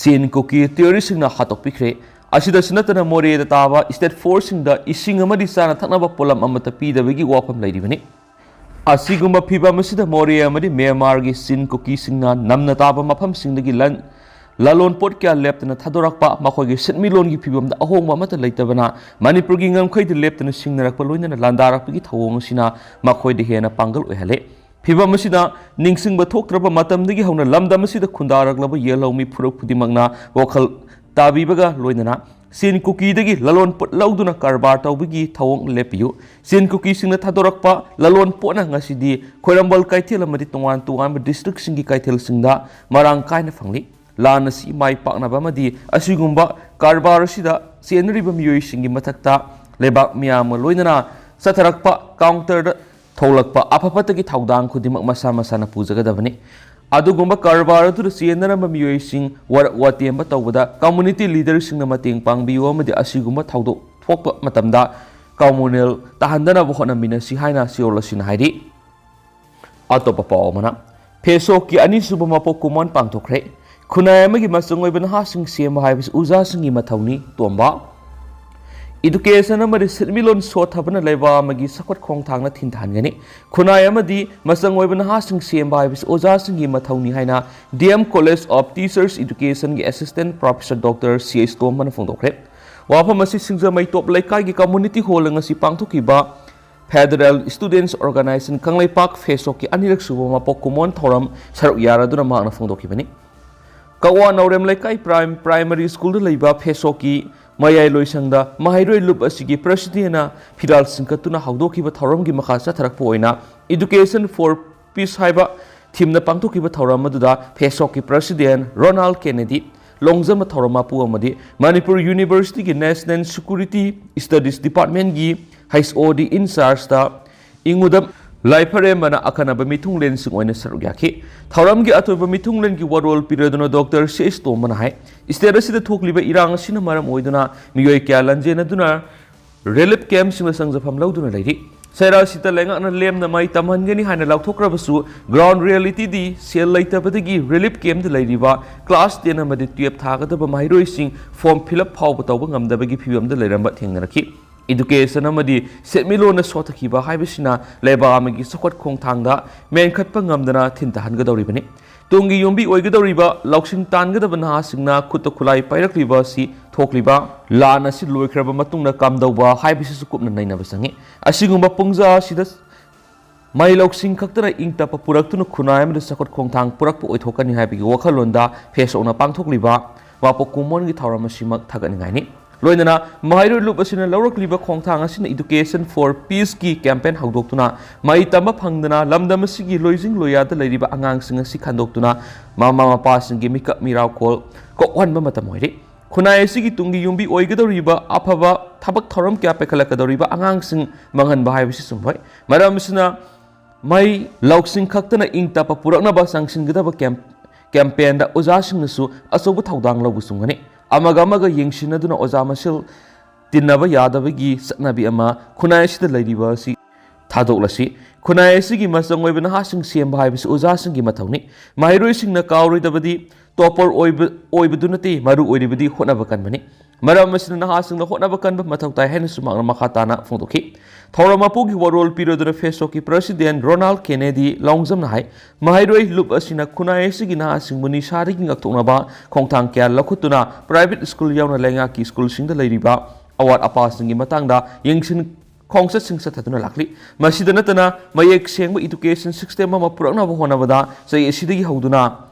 ꯆꯤꯟ ꯀꯨꯀꯤ ꯇꯦꯔꯣꯔꯤꯁꯁꯤꯡꯅ ꯍꯥꯠꯇꯣꯛꯄꯤꯈ꯭ꯔꯦ꯫ ꯑꯁꯤꯗꯁꯨ ꯅꯠꯇꯅ ꯃꯣꯔꯦꯗ ꯇꯥꯕ ꯁ꯭ꯇꯦꯠ ꯐꯣꯔꯁꯁꯤꯡꯗ ꯏꯁꯤꯡ ꯑꯃꯗꯤ ꯆꯥꯅ ꯊꯛꯅꯕ ꯄꯣꯠꯂꯝ ꯑꯃꯠꯇ ꯄꯤꯗꯕꯒꯤ ꯋꯥꯐꯝ ꯂꯩꯔꯤꯕꯅꯤ꯫ ꯑꯁꯤꯒꯨꯝꯕ ꯐꯤꯚꯝ ꯑꯁꯤꯗ ꯃꯣꯔꯦ ꯑꯃꯗꯤ ꯃ꯭ꯌꯥꯟꯃꯥꯔꯒꯤ ꯆꯤꯟ ꯀꯨꯀꯤꯁꯤꯡꯅ ꯅꯝꯅ ꯇꯥꯕ ꯃꯐꯝꯁꯤꯡꯗꯒꯤ ꯂꯟ, ꯂꯂꯣꯟ ꯄꯣꯠ ꯀꯌꯥ ꯂꯦꯞꯇꯅ ꯊꯥꯗꯣꯔꯛꯄ, ꯃꯈꯣꯏꯒꯤ ꯁꯦꯟꯃꯤꯠꯂꯣꯟꯒꯤ ꯐꯤꯚꯝꯗ ꯑꯍꯣꯡꯕ ꯑꯃꯠꯇ ꯂꯩꯇꯕꯅ ꯃꯅꯤꯄꯨꯔꯒꯤ ꯉꯝꯈꯩꯗ ꯂꯦꯞꯇꯅ ꯁꯤꯡꯅꯔꯛꯄ ꯂꯣꯏꯅꯅ ꯂꯥꯟꯗꯥꯔꯛꯄꯒꯤ ꯊꯧꯑꯣꯡ ꯑꯁꯤꯅ ꯃꯈꯣꯏꯗ ꯍꯦꯟꯅ ꯄꯥꯡꯒꯜ ꯑꯣꯏꯍꯜꯂꯦ꯫ ꯐꯤꯚꯝ ꯑꯁꯤꯗ ꯅꯤꯡꯁꯤꯡꯕ ꯊꯣꯛꯇ꯭ꯔꯕ ꯃꯇꯝꯗꯒꯤ ꯍꯧꯅ ꯂꯝꯗꯝ ꯑꯁꯤꯗ ꯈꯨꯟꯗꯥꯔꯛꯂꯕ ꯌꯦꯜꯍꯧꯃꯤ ꯐꯨꯔꯨꯞ ꯈꯨꯗꯤꯡꯃꯛꯅ ꯋꯥꯈꯜ ꯇꯥꯕꯤꯕꯒ ꯂꯣꯏꯅꯅ ꯁꯦꯟ ꯀꯨꯀꯤꯗꯒꯤ ꯂꯂꯣꯟ ꯄꯣꯠ ꯂꯧꯗꯨꯅ ꯀꯔꯕꯥꯔ ꯇꯧꯕꯒꯤ ꯊꯧꯑꯣꯡ ꯂꯦꯞꯄꯤꯌꯨ꯫ ꯁꯦꯟ ꯀꯨꯀꯤꯁꯤꯡꯅ ꯊꯥꯗꯣꯔꯛꯄ ꯂꯂꯣꯟ ꯄꯣꯠꯅ ꯉꯁꯤꯗꯤ ꯈ꯭ꯋꯥꯏꯔꯝꯕꯟ ꯀꯩꯊꯦꯜ ꯑꯃꯗꯤ ꯇꯣꯉꯥꯟ ꯇꯣꯉꯥꯟꯕ districtꯁꯤꯡꯒꯤ ꯀꯩꯊꯦꯜꯁꯤꯡꯗ ꯃꯔꯥꯡ ꯀꯥꯏꯅ ꯐꯪꯂꯤ꯫ ꯂꯥꯟ ꯑꯁꯤ ꯃꯥꯏ ꯄꯥꯛꯅꯕ ꯑꯃꯗꯤ ꯑꯁꯤꯒꯨꯝꯕ ꯀꯔꯕꯥꯔ ꯑꯁꯤꯗ ꯆꯦꯟꯅꯔꯤꯕ ꯃꯤꯑꯣꯏꯁꯤꯡꯒꯤ ꯃꯊꯛꯇ ꯂꯩꯕꯥꯛ ꯃꯤꯌꯥꯝꯒ ꯂꯣꯏꯅꯅ ꯆꯠꯊꯔꯛꯄ counterꯗ ꯊꯣꯛꯂꯛꯄ ꯑꯐ ꯐꯠꯇꯒꯤ ꯊꯧꯗꯥꯡ ꯈꯨꯗꯤꯡꯃꯛ ꯃꯁꯥ ꯃꯁꯥꯅ ꯄꯨꯖꯒꯗꯕꯅꯤ꯫ ꯑꯗꯨꯒꯨꯝꯕ ꯀꯔꯕꯥꯔ ꯑꯗꯨꯗ ꯆꯦꯟꯅꯔꯝꯕ ꯃꯤꯑꯣꯏꯁꯤꯡ ꯋꯥꯔꯛ ꯋꯥꯇꯦꯝꯕ ꯇꯧꯕꯗ community leaderꯁꯤꯡꯅ ꯃꯇꯦꯡ ꯄꯥꯡꯕꯤꯌꯨ ꯑꯃꯗꯤ ꯑꯁꯤꯒꯨꯝꯕ ꯊꯧꯗꯣꯛ ꯊꯣꯛꯄ ꯃꯇꯝꯗ communal ꯇꯥꯍꯟꯗꯅꯕ ꯍꯣꯠꯅꯃꯤꯟꯅꯁꯤ ꯍꯥꯏꯅ ꯁꯤꯑꯣꯜ ꯑꯁꯤꯅ ꯍꯥꯏꯔꯤ꯫ ꯑꯇꯣꯞꯄ ꯄꯥꯎ ꯑꯃꯅ, ꯐꯦꯁꯣꯛꯀꯤ ꯑꯅꯤꯁꯨꯕ ꯃꯄꯣꯛ ꯀꯨꯝꯑꯣꯟ ꯄꯥꯡꯊꯣꯛꯈ꯭ꯔꯦ꯫ ꯈꯨꯟꯅꯥꯏ ꯑꯃꯒꯤ ꯃꯆꯪ ꯑꯣꯏꯕ ꯅꯍꯥꯁꯤꯡ ꯁꯦꯝꯕ ꯍꯥꯏꯕꯁꯤ ꯑꯣꯖꯥꯁꯤꯡꯒꯤ ꯃꯊꯧꯅꯤ, ꯇꯣꯝꯕ꯫ Education ꯑꯃꯗꯤ ꯁꯦꯟꯃꯤꯠꯂꯣꯟ ꯁꯣꯠꯊꯕꯅ ꯂꯩꯕꯥꯛ ꯑꯃꯒꯤ ꯆꯥꯎꯈꯠ ꯈꯣꯡꯊꯥꯡꯗ ꯊꯤꯟꯊꯍꯟꯒꯅꯤ꯫ ꯈꯨꯟꯅꯥꯏ ꯑꯃꯗꯤ ꯃꯆꯪ ꯑꯣꯏꯕ ꯅꯍꯥꯁꯤꯡ ꯁꯦꯝꯕ ꯍꯥꯏꯕꯁꯤ ꯑꯣꯖꯥꯁꯤꯡꯒꯤ ꯃꯊꯧꯅꯤ ꯍꯥꯏꯅ D M College of Teachers Educationꯒꯤ Assistant Professor Doctor C H ꯇꯣꯝꯕꯅ ꯐꯣꯡꯗꯣꯛꯈ꯭ꯔꯦ꯫ ꯋꯥꯐꯝ ꯑꯁꯤ ꯁꯤꯡꯖꯃꯩ ꯇꯣꯞ ꯂꯩꯀꯥꯏꯒꯤ community hall ꯉꯁꯤ ꯄꯥꯡꯊꯣꯛꯈꯤꯕ Federal Students Organisation ꯀꯪꯂꯩꯄꯥꯛ ꯐꯦꯁꯣꯛꯀꯤ ꯑꯅꯤꯔꯛ ꯁꯨꯕ ꯃꯄꯣꯛ ꯀꯨꯝꯑꯣꯟ ꯊꯧꯔꯝ ꯁꯔꯨꯛ ꯌꯥꯔꯗꯨꯅ ꯃꯍꯥꯛꯅ ꯐꯣꯡꯗꯣꯛꯈꯤꯕꯅꯤ꯫ ꯀꯛꯋꯥ ꯅꯥꯎꯔꯦꯝ ꯂꯩꯀꯥꯏ ꯄ꯭ꯔꯥꯏꯝ-, ꯄ꯭ꯔꯥꯏꯃꯔꯤ ꯁ꯭ꯀꯨꯜꯗ ꯂꯩꯕ ꯐꯦꯁꯣꯛꯀꯤ ꯃꯌꯥꯏ ꯂꯣꯏꯁꯪꯗ ꯃꯍꯩꯔꯣꯏ ꯂꯨꯞ ꯑꯁꯤꯒꯤ ꯄ꯭ꯔꯁꯤꯗꯦꯟꯅ ꯐꯤꯔꯥꯜ ꯆꯤꯡꯈꯠꯇꯨꯅ ꯍꯧꯗꯣꯛꯈꯤꯕ ꯊꯧꯔꯝꯒꯤ ꯃꯈꯥ ꯆꯠꯊꯔꯛꯄ ꯑꯣꯏꯅ Education for Peace ꯍꯥꯏꯕ theme ꯅ ꯄꯥꯡꯊꯣꯛꯈꯤꯕ ꯊꯧꯔꯝ ꯑꯗꯨꯗ ꯐꯦꯁꯣꯛꯀꯤ ꯄ꯭ꯔꯁꯤꯗꯦꯟ ꯔꯣꯅꯥꯜ ꯀꯦꯅꯦꯗꯤ, ꯂꯣꯡꯖꯝꯕ ꯊꯧꯔꯝ ꯃꯄꯨ ꯑꯃꯗꯤ Manipur Universityꯒꯤ National Security Studies Departmentꯀꯤ H O D in chargeꯇ ꯏꯉꯨꯗꯝ ꯂꯥꯏꯐꯔꯦꯝꯕꯅ ꯑꯈꯟꯅꯕ ꯃꯤꯊꯨꯡꯂꯦꯟꯁꯤꯡ ꯑꯣꯏꯅ ꯁꯔꯨꯛ ꯌꯥꯈꯤ꯫ ꯊꯧꯔꯝꯒꯤ ꯑꯊꯣꯏꯕ ꯃꯤꯊꯨꯡꯂꯦꯟꯒꯤ ꯋꯥꯔꯣꯜ ꯄꯤꯔꯗꯨꯅ Doctor C H ꯇꯣꯝꯕꯅ ꯍꯥꯏ, state ꯑꯁꯤꯗ ꯊꯣꯛꯂꯤꯕ ꯏꯔꯥꯡ ꯑꯁꯤꯅ ꯃꯔꯝ ꯑꯣꯏꯗꯨꯅ ꯃꯤꯑꯣꯏ ꯀꯌꯥ ꯂꯥꯟꯖꯦꯟꯅꯗꯨꯅ relief campꯁꯤꯡꯗ ꯆꯪꯖꯐꯝ ꯂꯧꯗꯨꯅ ꯂꯩꯔꯤ꯫ ꯆꯩꯔꯥ ꯑꯁꯤꯗ ꯂꯩꯉꯥꯛꯅ ꯂꯦꯝꯅ ꯃꯩ ꯇꯝꯍꯟꯒꯅꯤ ꯍꯥꯏꯅ ꯂꯥꯎꯊꯣꯛꯈ꯭ꯔꯕꯁꯨ, ground realityꯗꯤ ꯁꯦꯜ ꯂꯩꯇꯕꯗꯒꯤ relief campꯇ ꯂꯩꯔꯤꯕ class ten ꯑꯃꯗꯤ twelve ꯊꯥꯒꯗꯕ ꯃꯍꯩꯔꯣꯏꯁꯤꯡ form fill up ꯐꯥꯎꯕ ꯇꯧꯕ ꯉꯝꯗꯕꯒꯤ ꯐꯤꯕꯝꯗ ꯂꯩꯔꯝꯕ ꯊꯦꯡꯅꯔꯛꯈꯤ꯫ Education ꯑꯃꯗꯤ ꯁꯦꯟꯃꯤꯠꯂꯣꯟꯅ ꯁꯣꯠꯊꯈꯤꯕ ꯍꯥꯏꯕꯁꯤꯅ ꯂꯩꯕꯥꯛ ꯑꯃꯒꯤ ꯆꯥꯎꯈꯠ ꯈꯣꯡꯊꯥꯡꯗ ꯃꯦꯟꯈꯠꯄ ꯉꯝꯗꯅ ꯊꯤꯟꯊꯍꯟꯒꯗꯧꯔꯤꯕꯅꯤ꯫ ꯇꯨꯡꯒꯤ ꯌꯨꯝꯕꯤ ꯑꯣꯏꯒꯗꯧꯔꯤꯕ ꯂꯧꯁꯤꯡ ꯇꯥꯟꯒꯗꯕ ꯅꯍꯥꯁꯤꯡꯅ ꯈꯨꯠꯇ ꯈꯨꯠꯂꯥꯏ ꯄꯥꯏꯔꯛꯂꯤꯕ ꯑꯁꯤ ꯊꯣꯛꯂꯤꯕ ꯂꯥꯟ ꯑꯁꯤ ꯂꯣꯏꯈ꯭ꯔꯕ ꯃꯇꯨꯡꯗ ꯀꯝꯗꯧꯕ ꯍꯥꯏꯕꯁꯤꯁꯨ ꯀꯨꯞꯅ ꯅꯩꯅꯕ ꯆꯪꯏ꯫ ꯑꯁꯤꯒꯨꯝꯕ ꯄꯨꯡꯖꯥ ꯑꯁꯤꯗ ꯃꯍꯩ ꯂꯧꯁꯤꯡ ꯈꯛꯇꯅ ꯏꯪ ꯇꯞꯄ ꯄꯨꯔꯛꯇꯨꯅ ꯈꯨꯟꯅꯥꯏ ꯑꯃꯗ ꯆꯥꯎꯈꯠ ꯈꯣꯡꯊꯥꯡ ꯄꯨꯔꯛꯄ ꯑꯣꯏꯊꯣꯛꯀꯅꯤ ꯍꯥꯏꯕꯒꯤ ꯋꯥꯈꯜꯂꯣꯟꯗ ꯐꯦꯁꯣꯛꯅ ꯄꯥꯡꯊꯣꯛꯂꯤꯕ ꯃꯥꯄꯣꯛ ꯀꯨꯃꯣꯟꯒꯤ ꯊꯧꯔꯝ ꯑꯁꯤꯃꯛ ꯊꯥꯒꯠꯅꯤꯡꯉꯥꯏꯅꯤ꯫ ꯂꯣꯏꯅꯅ ꯃꯍꯩꯔꯣꯏ ꯂꯨꯞ ꯑꯁꯤꯅ ꯂꯧꯔꯛꯂꯤꯕ ꯈꯣꯡꯊꯥꯡ ꯑꯁꯤꯅ Education for Peace ꯀꯤ campaign ꯍꯧꯗꯣꯛꯇꯨꯅ ꯃꯍꯩ ꯇꯝꯕ ꯐꯪꯗꯅ ꯂꯝꯗꯝ ꯑꯁꯤꯒꯤ ꯂꯣꯏꯖꯤꯡ ꯂꯣꯌꯥꯗ ꯂꯩꯔꯤꯕ ꯑꯉꯥꯡꯁꯤꯡ ꯑꯁꯤ ꯈꯟꯗꯣꯛꯇꯨꯅ ꯃꯃꯥ ꯃꯄꯥꯁꯤꯡꯒꯤ ꯃꯤꯀꯞ ꯃꯤꯔꯥꯎꯈꯣꯜ ꯀꯣꯛꯍꯟꯕ ꯃꯇꯝ ꯑꯣꯏꯔꯦ꯫ ꯈꯨꯟꯅꯥꯏ ꯑꯁꯤꯒꯤ ꯇꯨꯡꯒꯤ ꯌꯨꯝꯕꯤ ꯑꯣꯏꯒꯗꯧꯔꯤꯕ ꯑꯐꯕ ꯊꯕꯛ ꯊꯧꯔꯝ ꯀꯌꯥ ꯄꯥꯏꯈꯠꯂꯛꯀꯗꯧꯔꯤꯕ ꯑꯉꯥꯡꯁꯤꯡ ꯃꯥꯡꯍꯟꯕ ꯍꯥꯏꯕꯁꯤ ꯆꯨꯝꯂꯣꯏ꯫ ꯃꯔꯝ ꯑꯁꯤꯅ ꯃꯍꯩ ꯂꯧꯁꯤꯡ ꯈꯛꯇꯅ ꯏꯪ ꯇꯞꯄ ꯄꯨꯔꯛꯅꯕ ꯆꯪꯁꯤꯟꯒꯗꯕ ꯀꯦꯝ-, campaign ꯗ ꯑꯣꯖꯥꯁꯤꯡꯅꯁꯨ ꯑꯆꯧꯕ ꯊꯧꯗꯥꯡ ꯂꯧꯕ ꯆꯨꯝꯒꯅꯤ꯫ ꯑꯃꯒ ꯑꯃꯒ ꯌꯦꯡꯁꯤꯟꯅꯗꯨꯅ ꯑꯣꯖꯥ ꯃꯁꯦꯜ ꯇꯤꯟꯅꯕ ꯌꯥꯗꯕꯒꯤ ꯆꯠꯅꯕꯤ ꯑꯃ ꯈꯨꯟꯅꯥꯏ ꯑꯁꯤꯗ ꯂꯩꯔꯤꯕ ꯑꯁꯤ ꯊꯥꯗꯣꯛꯂꯁꯤ꯫ ꯈꯨꯟꯅꯥꯏ ꯑꯁꯤꯒꯤ ꯃꯆꯪ ꯑꯣꯏꯕ ꯅꯍꯥꯁꯤꯡ ꯁꯦꯝꯕ ꯍꯥꯏꯕꯁꯤ ꯑꯣꯖꯥꯁꯤꯡꯒꯤ ꯃꯊꯧꯅꯤ꯫ ꯃꯍꯩꯔꯣꯏꯁꯤꯡꯅ ꯀꯥꯎꯔꯣꯏꯗꯕꯗꯤ topper ꯑꯣꯏꯕ, ꯑꯣꯏꯕꯗꯨ ꯅꯠꯇꯦ, ꯃꯔꯨ ꯑꯣꯏꯔꯤꯕꯗꯤ ꯍꯣꯠꯅꯕ ꯀꯟꯕꯅꯤ꯫ ꯃꯔꯝ ꯑꯁꯤꯅ ꯅꯍꯥꯁꯤꯡꯅ ꯍꯣꯠꯅꯕ ꯀꯟꯕ ꯃꯊꯧ ꯇꯥꯏ ꯍꯥꯏꯅꯁꯨ ꯃꯍꯥꯛꯅ ꯃꯈꯥ ꯇꯥꯅ ꯐꯣꯡꯗꯣꯛꯈꯤ꯫ ꯊꯧꯔꯝ ꯃꯄꯨꯒꯤ ꯋꯥꯔꯣꯜ ꯄꯤꯔꯗꯨꯅ ꯐꯦꯁꯣꯛꯀꯤ President ꯔꯣꯅꯥꯜ ꯀꯦꯅꯦꯗꯤ ꯂꯣꯡꯖꯝꯅ ꯍꯥꯏ, ꯃꯍꯩꯔꯣꯏ ꯂꯨꯞ ꯑꯁꯤꯅ ꯈꯨꯟꯅꯥꯏ ꯑꯁꯤꯒꯤ ꯅꯍꯥꯁꯤꯡꯕꯨ ꯅꯤꯁꯥꯗꯒꯤ ꯉꯥꯛꯊꯣꯛꯅꯕ ꯈꯣꯡꯊꯥꯡ ꯀꯌꯥ ꯂꯧꯈꯠꯇꯨꯅ private school ꯌꯥꯎꯅ ꯂꯩꯉꯥꯛꯀꯤ school ꯁꯤꯡꯗ ꯂꯩꯔꯤꯕ ꯑꯋꯥꯠ ꯑꯄꯥꯁꯤꯡꯒꯤ ꯃꯇꯥꯡꯗ ꯌꯦꯡꯁꯤꯟ ꯈꯣꯡꯆꯠꯁꯤꯡ ꯆꯠꯊꯗꯨꯅ ꯂꯥꯛꯂꯤ꯫ ꯃꯁꯤꯗ ꯅꯠꯇꯅ ꯃꯌꯦꯛ ꯁꯦꯡꯕ education system ꯑꯃ ꯄꯨꯔꯛꯅꯕ ꯍꯣꯠꯅꯕꯗ ꯆꯍꯤ ꯑꯁꯤꯗꯒꯤ ꯍꯧꯗꯨꯅ